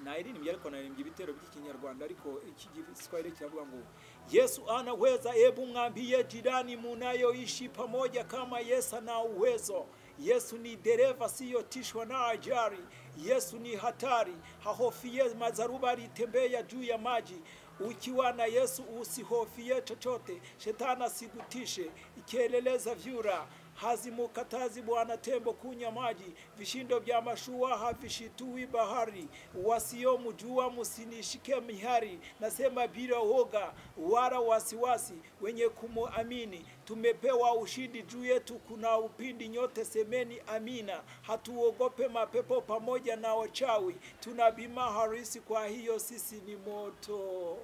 Nairirimbye, ariko naririmbye ibitero by'Ikinyarwanda, ariko iki Giswahili kiravuga ngo Yesu anaweza, hebu mwambie jirani munayoishi pamoja kama Yesu ana uwezo. Yesu ni dereva siyotishwa na ajali. Yesu ni hatari, hahofie mazaruba, alitembea juu ya maji. Ukiwa na Yesu usihofie chochote, shetani asikutishe. Ikieleleza vyura hazimukatazi bwana tembo kunywa maji, vishindo vya mashua havishitui bahari. Wasiomjua msinishike mihari, nasema bila woga wala wasiwasi, wenye kumuamini tumepewa ushindi juu yetu, kuna upindi. Nyote semeni amina. Hatuogope mapepo pamoja na wachawi, tuna bima harisi, kwa hiyo sisi ni moto.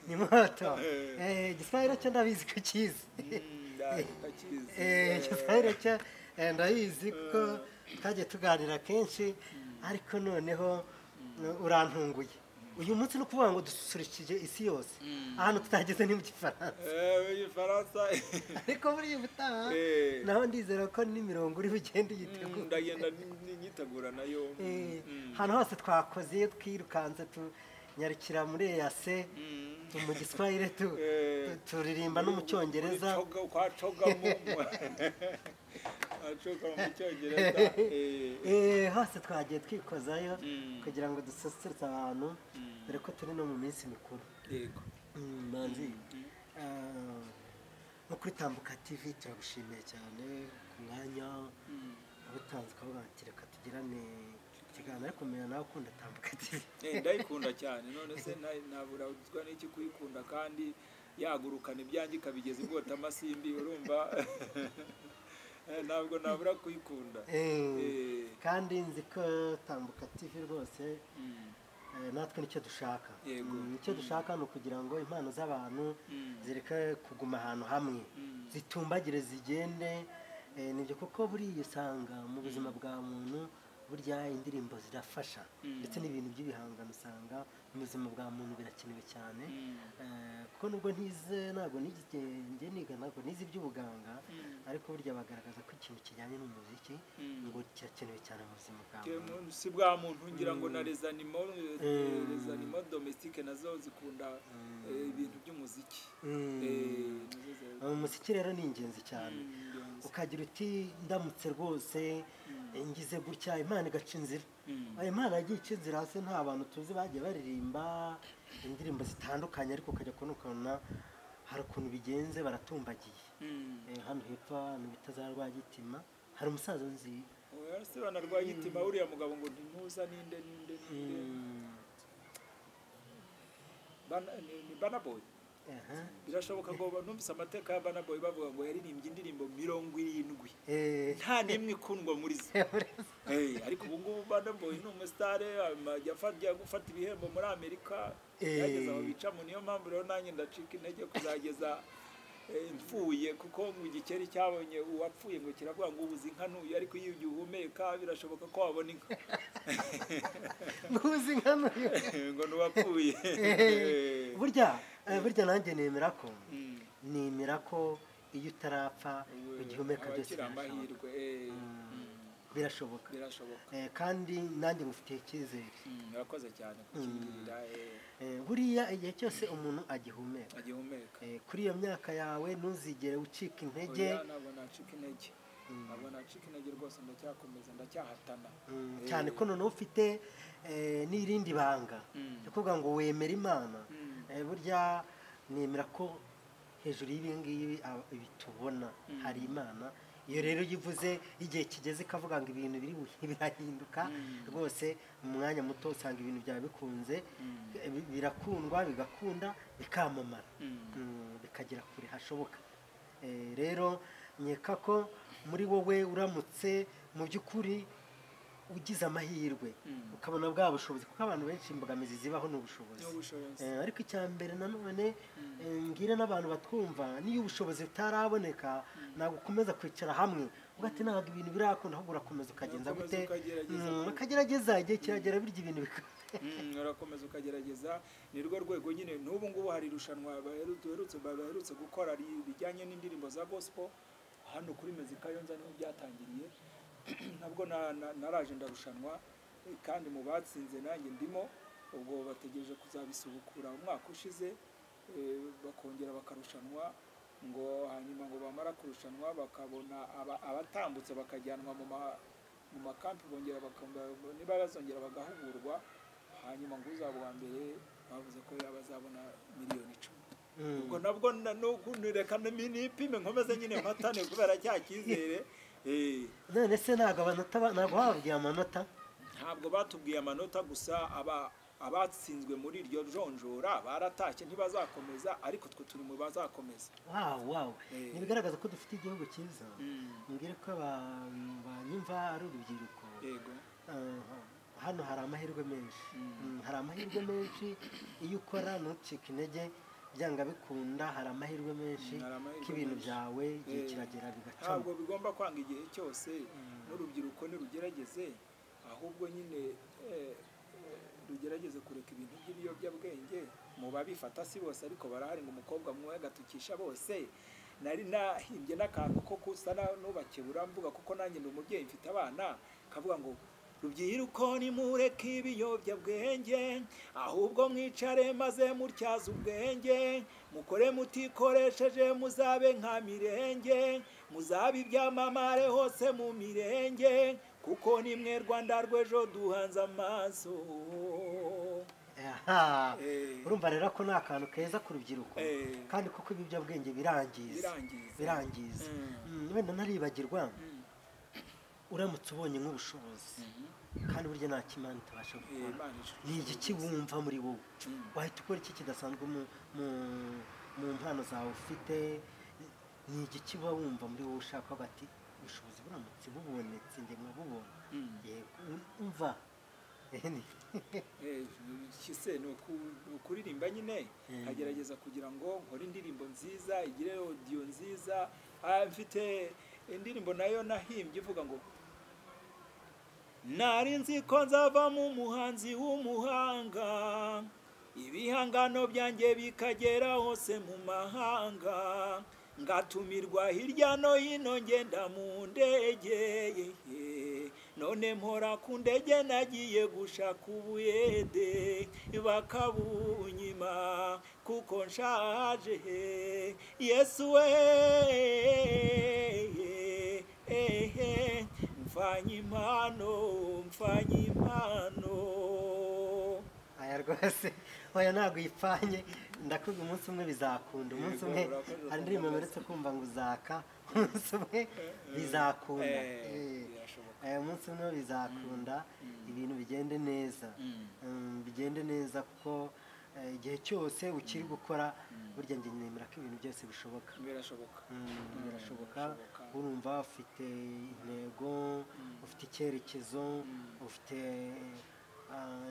Ni moto. Igiswahili cyo ndabizi ko kizi. Igiswahili cyo ndabizi kuko twagiye tuganira kenshi, ariko noneho urantunguye uyu munsi no kuvuga ngo dususurukije isi yose. Ahantu tutageze ni mu Gifaransa. Igifaransa. Ariko muri iyi butaha naho ndizera ko n'imirongo uri bugende yitegura. Ndagenda nyitegura nayo. Ahantu hose twakoze twirukanze tunyarukira muri EAC, mu Giswahili turirimba no mu Cyongereza. Kwa coga mu Cyongereza. Hose twagiye twikozayo kugira ngo dususurutse abantu, dore ko turi no mu minsi mikuru. Yego. Manzi, no kuri Tambuka TV turagushimiye cyane ku mwanya ubutanze ukavuga ati reka tugirane ikiganiro, ariko menya nawe ukunda Tambuka TV. Ndayikunda cyane, none se nabura n'iki kuyikunda kandi yagurukana ibyanjye ikabigeza ibwota amasimbi, urumva ntabwo nabura kuyikunda. Kandi nzi ko Tambuka TV rwose natwe nicyo dushaka. Nicyo dushaka ni ukugira ngo impano z'abantu zireke kuguma ahantu hamwe, zitumbagire zigende. Nibyo kuko buriya usanga mu buzima bwa muntu burya indirimbo zirafasha, ndetse n'ibintu by'ibihangano usanga mu buzima bwa muntu birakenewe cyane. Kuko nubwo ntize, ntabwo nize niga, ntabwo nize iby'ubuganga, ariko burya bagaragaza ko ikintu kijyanye n'umuziki ngo kirakenewe cyane mu buzima bwa muntu. Si bwa muntu, ngira ngo na les animaux domestiques nazo zikunda ibintu by'umuziki. Umuziki rero ni ingenzi cyane. Ukagira uti ndamutse rwose ngize gutya, Imana igaca inzira. Imana yagiye ica inzira hasi, nta bantu tuzi bagiye baririmba indirimbo zitandukanye, ariko ukajya kubona ukabona hari ukuntu bigenze baratumbagiye. Hano hepfo ahantu bita za Rwagitima hari umusaza nzi. Oya, na Rwagitima uriya mugabo ngo ntimuza ninde ninde ninde ni Burna Boy. Birashoboka ngo numvise amateka ya Burna Boy bavuga ngo yaririmbye indirimbo 70 nta nimwe ikundwa muri zo. Ariko ubu ngubu Burna Boy ni umusitare, ajya gufata ibihembo muri Amerika, yageze aho bicamo. Niyo mpamvu rero nanjye ndacika intege kuzageza mfuye, kuko ngo igikeri cyabonye uwapfuye ngo kiravuga ngo ubuze inka ntuye, ariko iyo ugihumeka birashoboka ko wabona inka. Ubuze inka ntuye ngo nuwapfuye. Burya nanjye nemera ko iyo utarapfa ugihumeka byose amahirwe. Birashoboka. Birashoboka. Kandi nanjye ngufitiye icyizere. Murakoze cyane kukingirira. Buriya igihe cyose umuntu agihumeka, kuri iyo myaka yawe ntuzigere ucika intege. Ntabwo nacika intege, ntabwo nacika intege rwose, ndacyakomeza, ndacyahatana. Cyane ko noneho ufite n'irindi banga ryo kuvuga ngo wemera Imana. Burya nemera ko hejuru y'ibi ngibi ibi tubona hari Imana. Iyo rero yivuze igihe kigeze ikavuga ngo ibintu biri birahinduka rwose, mu mwanya muto usanga ibintu byawe bikunze, birakundwa, bigakunda, bikamamara, bikagera kure hashoboka. Rero nkeka ko muri wowe uramutse mu by'ukuri ugize amahirwe ukabona bwa bushobozi, kuko abantu benshi imbogamizi zibaho ni ubushobozi. Ariko icya mbere nanone ngira n'abantu batwumva, niyo ubushobozi butaraboneka ntabwo ukomeza kwicara hamwe uvuga ati ntabwo ibintu birakunda, ahubwo urakomeza ukagenza gute, ukagerageza, igihe kiragera birya ibintu urakomeza ukagerageza. Ni rwo rwego nyine n'ubu ngubu hari irushanwa baherutse gukora rijyanye n'indirimbo za gospel hano kuri Mezika Kayonza, niho byatangiriye. Nabwo naraje ndarushanwa, kandi mu batsinze nanjye ndimo. Ubwo bategereje kuzabisubukura umwaka ushize, bakongera bakarushanwa, ngo hanyuma ngo bamara kurushanwa bakabona abatambutse bakajyanwa mu makampi, bongera niba bazongera bagahugurwa, hanyuma ngo uzaba uwa mbere bavuze ko yabazabona 10,000,000. Ubwo nabwo reka nipime nkomeze nyine mpatane kubera cya cyizere. None se ntabwo bababwiye amanota? Ntabwo batubwiye amanota, gusa abatsinzwe muri iryo jonjora baratashye ntibazakomeza, ariko twe turi mu bazakomeza. Wow, nibigaragaza ko dufite igihugu cyiza. Mbwire ko banyumva ari urubyiruko. Yego. Hano hari amahirwe menshi, hari amahirwe menshi iyo ukora ntucike intege, byanga bikunda hari amahirwe menshi ko ibintu byawe igihe kiragera bigacamo. Ntabwo bigomba kwanga igihe cyose, n'urubyiruko nirugerageze, ahubwo nyine rugerageze kureka ibintu by'ibiyobyabwenge. Mu babifata si bose, ariko barahari, ngo umukobwa mwe agatukisha bose. Nari nahimbye n'akantu ko kusa n'ubakebura mvuga, kuko nanjye ndi umubyeyi mfite abana, kavuga ngo rubyiruko nimureke ibiyobyabwenge, ahubwo mwicare maze mutyaze ubwenge, mukore mutikoresheje muzabe nka Mirenge, muzabe ibyamamare hose mu mirenge, kuko nimwe Rwanda rw'ejo duhanze amaso. Urumva rero ko ni akantu keza ku rubyiruko, kandi kuko ibiyobyabwenge birangiza. Wenda ntaribagirwa, uramutse ubonye nk'ubushobozi kandi burya nta kimana utabasha gukora, ni igiki wumva muri wowe wahita ukora iki kidasanzwe mu mpano zawe ufite? Ni igiki uba wumva muri wowe ushaka bati ubushobozi buramutse bubonetse njye nkabubona? Yego, umva kise ni ukuririmba nyine, nkagerageza kugira ngo nkore indirimbo nziza, igire audio nziza. Mfite indirimbo nayo nahimbye ivuga ngo nari nzi ko nzavamo umuhanzi w'umuhanga, ibihangano byanjye bikagera hose mu mahanga, ngatumirwa hirya no hino ngenda mu ndege, none mpora ku ndege nagiye gushaka ubuyede, bakabunyima kuko nshaje. Yesu we mfanye impano, mfanye impano. Aya rwose oya ntabwo uyipfanye, ndakubwira umunsi umwe bizakunda, umunsi umwe hari indirimbo mperutse kumva ngo uzaka, umunsi umwe bizakunda, umunsi umwe bizakunda, ibintu bigende neza, bigende neza, kuko igihe cyose ukiri gukora burya njye nemera ko ibintu byose bishoboka. Birashoboka, birashoboka. Urumva ufite intego, ufite icyerekezo, ufite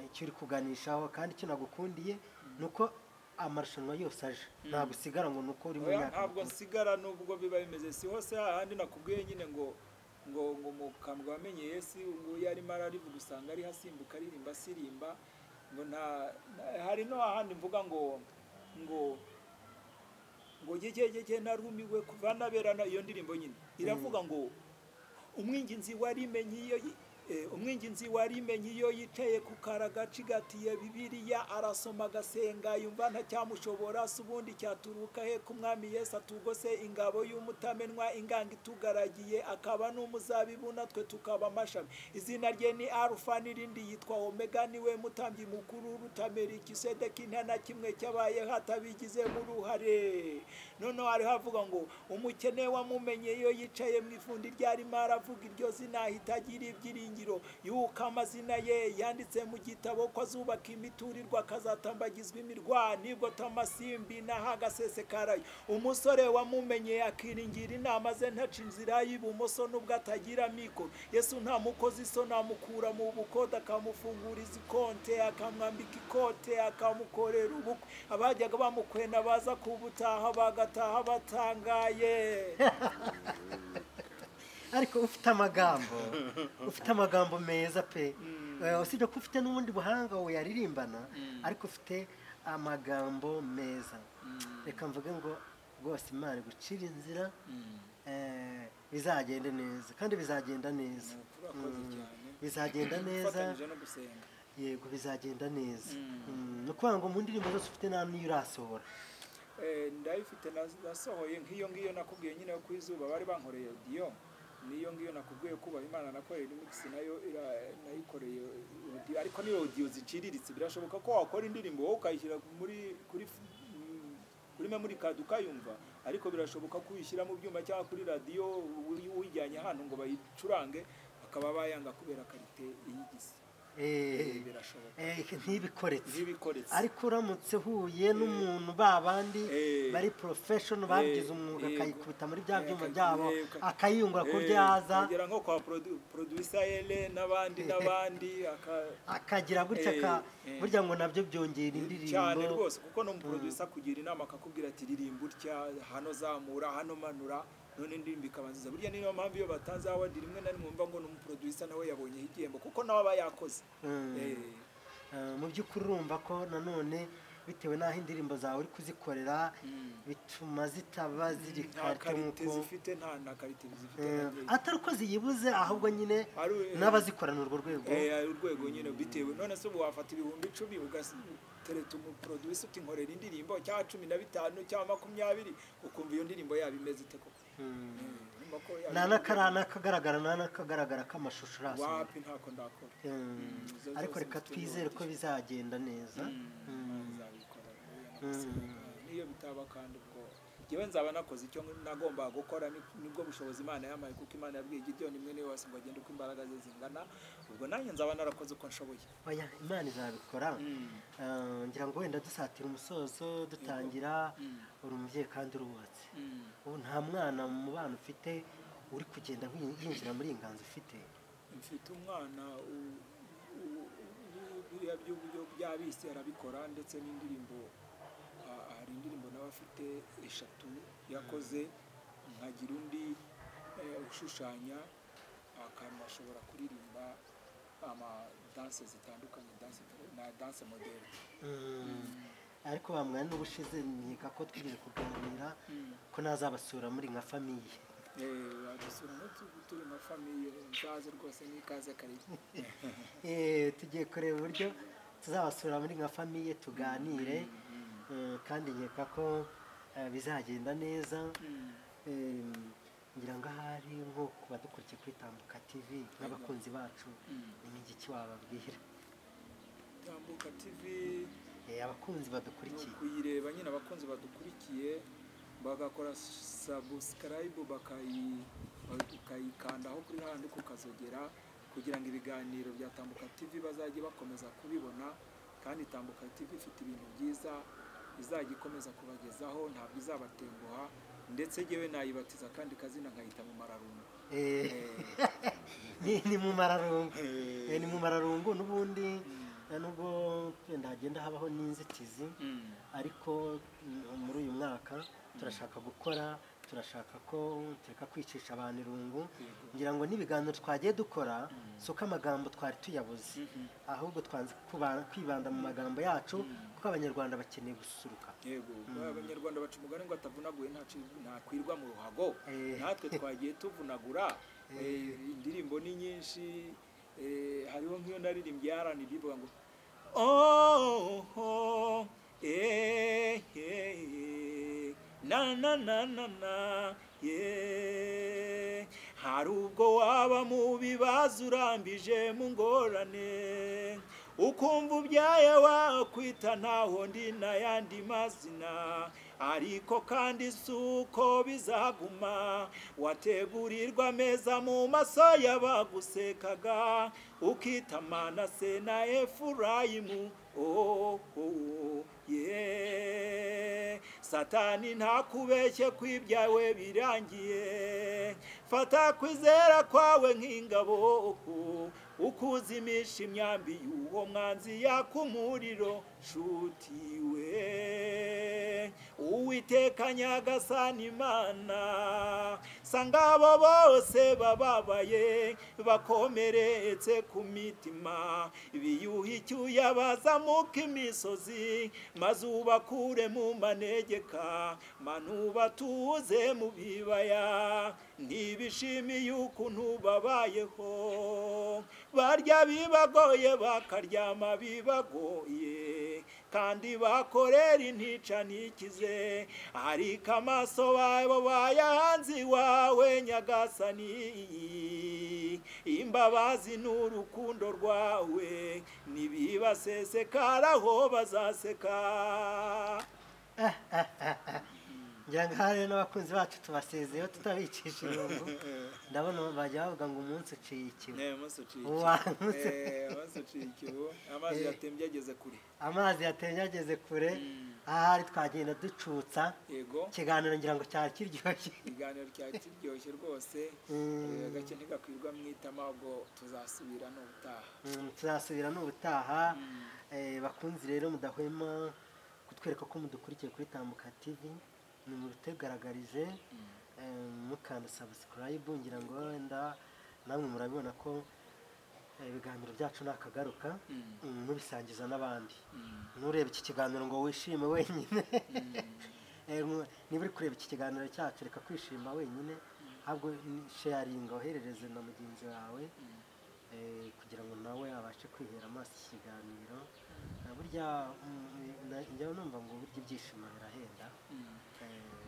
icyo uri kuganishaho, kandi icyo nagukundiye ni uko amarushanwa yose aje ntabwo usigara ngo nuko uri mu myaka. Ntabwo nsigara nubwo biba bimeze si hose hahandi nakubwiye nyine ngo ngo ngo mukambwe wamenye Yesu ngo yarimo ararivuga usanga ari hasimbuka aririmba asirimba ngo nta hari no ahandi mvuga ngo ngo ngo gege narumiwe kuva naberana. Iyo ndirimbo nyine iravuga ngo Umwinginzi warimenye iyo umwinginzi warimenye iyo yicaye ku karagacigatiye Bibiliya, arasoma agasenga, yumva ntacyamushobora. Se ubundi cyaturuka he ku Mwami Yesu atugose, ingabo y'umutamenwa, inganga itugaragiye, akaba n'umuzabibu natwe tukaba amashami. Izina rye ni Arufa n'irindi yitwa Omega, niwe mutambyi mukuru Rutamerikisedeki, nta na kimwe cyabaye hatabigizemo uruhare. Noneho hariho havuga ngo umukene wamumenye iyo yicaye mu ifundi ryarimo aravuga iryo zina, ahita agira ibyiringiro yuko amazina ye yanditse mu gitabo, ko azubaka imiturirwa, akazatambagizwa imirwa, nibwo tamasimbi naho agasesekarayo. Umusore wamumenye akiringira inama ze, ntaca inzira y'ibumoso nubwo atagira mikoro. Yesu nta mukozi so namukura mu bukode, akamufunguriza ikonte, akamwambika ikote, akamukorera ubukwe. Abajyaga bamukwena baza kubutaha bagataha batangaye. Ariko ufite amagambo meza pe. Usibye ko ufite n'ubundi buhanga uyaririmbana, ariko ufite amagambo meza. Reka mvuge ngo rwose Imana igucira inzira, bizagende neza, kandi bizagenda neza. Bizagenda neza. Yego, bizagenda neza. Ni ukuvuga ngo mu ndirimbo zose ufite nta n'iyo urasohora? Ndayifite, nasohoye nk'iyo ngiyo nakubwiye nyine yo ku izuba bari bankoreye audio, niyo ngiyo nakubwiye kubaha Imana nakoreye remix, nayo nayikoreye audio, ariko niyo audio ziciriritse. Birashoboka ko wakora indirimbo wowe ukayishyira muri kuri kuri memory card ukayumva, ariko birashoboka ko uyishyira mu byuma cyangwa kuri radio uyijyanye hano ngo bayicurange bakaba bayanga kubera qualité iyigise. Birashoboka. Ntibikoretse. Ariko uramutse huye n'umuntu babandi bari professional babigize umwuga, akayikubita muri bya byuma byabo, akayiyungura ku byaza, kugera nko kwa producer Ele n'abandi n'abandi, akagira gutya, burya ngo nabyo byongera indirimbo cyane rwose, kuko no producer kugira inama akakubwira ati ririmba utya, hano zamura, hano manura, none indirimbo ikaba nziza. Burya niyo mpamvu iyo batanze award rimwe na rimwe umva ngo n'umuproducer nawe yabonye igihembo, kuko nawe aba yakoze. Mu by'ukuri urumva ko nanone bitewe n'aho indirimbo zawe uri kuzikorera bituma zitaba ziri qualité zifite, nta na qualité zifite, atari uko ziyibuze, ahubwo nyine n'abazikorana urwo rwego, urwego nyine bitewe. None se ubu wafata 10,000 ugatereta umuproducer uti nkorera indirimbo, cyangwa 15 cyangwa 20, ukumva iyo ndirimbo yaba imeze ite koko? Nta n'akagaragara k'amashusho urasohora? Wapi, ntako ndakora. Ariko reka twizere ko bizagenda neza. Niyo bitaba kandi ubwo njyewe nzaba nakoze icyo nagombaga gukora, nibwo bushobozi Imana yampaye, kuko Imana yabwiye Gideyoni mwene wose ngo agende uko imbaraga ze zingana. Ubwo nanjye nzaba narakoze uko nshoboye. Oya, Imana izabikora. Ngira ngo wenda dusatira umusozo, dutangira, uri umubyeyi kandi urubatse. Ubu nta mwana mu bana ufite uri kugenda yinjira muri iyi nganzo ufite? Mfite umwana, biriya by'uburyo by'abisi arabikora, ndetse n'indirimbo, hari indirimbo nawe afite 3 yakoze. Nkagira undi ushushanya, akanashobora kuririmba ama danse zitandukanye, danse na danse moderne. Ariko bamwana n'ubushize nkeka ko twigeze kuganira ko nazabasura muri nka famille. Badusura no turi nka famille, nzaze rwose, n'ikaze, karibu. Tugiye kureba uburyo tuzabasura muri nka famille tuganire, kandi nkeka ko bizagenda neza. Ngira ngo ahari nko ku badukurikiye kuri Tambuka TV n'abakunzi bacu, ni igiki wababwira? Tambuka TV? Abakunzi ni badukurikiye. Ukuyireba nyine, abakunzi badukurikiye bagakora subscribe, bakayikandaho kuri handi kukazogera, kugira ngo ibiganiro bya Tambuka TV bazajye bakomeza kubibona. Kandi Tambuka TV ifite ibintu byiza izajya ikomeza kubagezaho, ntabwo izabatenguha. Ndetse yewe nayibatiza kandi kazina nkayita mu mararungu. Ni mu mararungu. Ni mu mararungu n'ubundi, nubwo wenda hagenda habaho n'inzitizi, ariko muri uyu mwaka turashaka gukora. Turashaka ko tureka kwicisha abantu irungu, ngira ngo n'ibiganiro twagiye dukora si uko amagambo twari tuyabuze, ahubwo twanze kwibanda mu magambo yacu kuko Abanyarwanda bakeneye gususuruka. Yego, Abanyarwanda baca umugani ngo atavunaguye ntakwirwa mu ruhago. Natwe twagiye tuvunagura, indirimbo ni nyinshi. Hariho nk'iyo naririmbye R&B ivuga ngo oh oh eh eh na na na na na ye. Hari ubwo waba mu bibazo urambije mu ngorane, ukumva ubyaye wakwita ntaho ndi n'ayandi mazina, ariko kandi si uko bizaguma. Wategurirwa ameza mu maso y'abagusekaga, ukita Manase na Efurayimu. Oh, oh, yeah. Satani ntakubeshye ko ibyawe birangiye, fata kwizera kwawe nk'ingabo, ukuzimisha imyambi y'uwo mwanzi yakumuriro. Nshuti we, Uwiteka Nyagasani Imana, sanga abo bose bababaye bakomeretse ku mitima, biyuha icyuya bazamuka imisozi, maze ubakure mu manegeka, manu batuze mu bibaya. Ntibishimiye ukuntu babayeho, barya bibagoye bakaryama bibagoye, kandi bakorera intica ntikize, ariko amaso babo bayahanze iwawe Nyagasani. Imbabazi n'urukundo rwawe nibibasesekaraho bazaseka. Ngira ngo hari n'abakunzi bacu tubasezeyo tutabicisha irungu. Ndabona bajya bavuga ngo umunsi uciye ikibu. Umunsi uciye ikibu, amazi yatembye ageze kure. Amazi yatembye ageze kure. Ahari twagenda ducutsa. Ikiganiro ngira ngo cyari kiryoshye. Ikiganiro cyari kiryoshye rwose. Gake ntigakwirwa mu itama, ubwo tuzasubira n'ubutaha. Tuzasubira n'ubutaha. Bakunzi rero mudahwema kutwereka ko mudukurikiye kuri Tambuka TV, nimubitegaragarize mukanda subscribe, ngira ngo wenda namwe murabibona ko ibiganiro byacu nakagaruka, mubisangiza n'abandi. Nureba iki kiganiro ngo wishime wenyine, niba uri kureba iki kiganiro cyacu reka kwishima wenyine, ahubwo sharinga oherereze na mugenzi wawe kugira ngo nawe abashe kwihera amaso iki kiganiro. Burya njya numva ngo burya ibyishimo birahenda.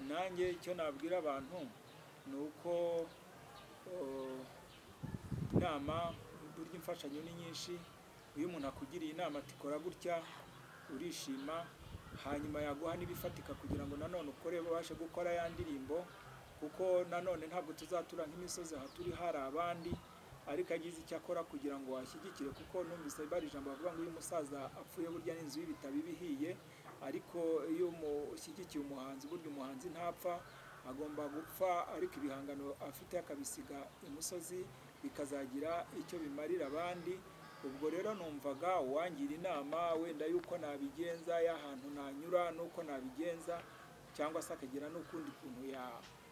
Nanjye icyo nabwira abantu ni uko inama, burya imfashanyo ni nyinshi. Iyo umuntu akugiriye inama ati kora gutya, urishima, hanyuma yaguha n'ibifatika kugira ngo nanone ukore, ubashe gukora ya ndirimbo, kuko nanone ntabwo tuzatura nk'imisozi aha turi hari abandi, ariko agize icyo akora kugira ngo ashyigikire, kuko numvise bari ijambo bavuga ngo uyu musaza apfuye burya n'inzu y'ibitabo ibihiye. Ariko iyo umushyigikiye umuhanzi, burya umuhanzi ntapfa, agomba gupfa ariko ibihangano afite akabisiga imusozi bikazagira icyo bimarira abandi. Ubwo rero numvaga uwangira inama wenda yuko nabigenza, y'ahantu nanyura nuko nabigenza, cyangwa se akagira n'ukundi kuntu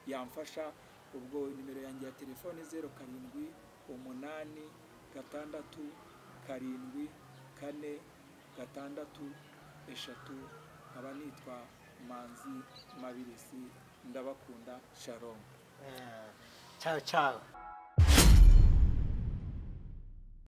yamfasha. Ubwo nimero yanjye ya telefone 0 7 8 6 7 4 6 3, nkaba nitwa Manzi Mabirisi. Ndabakunda. Shalom. Ciao ciao.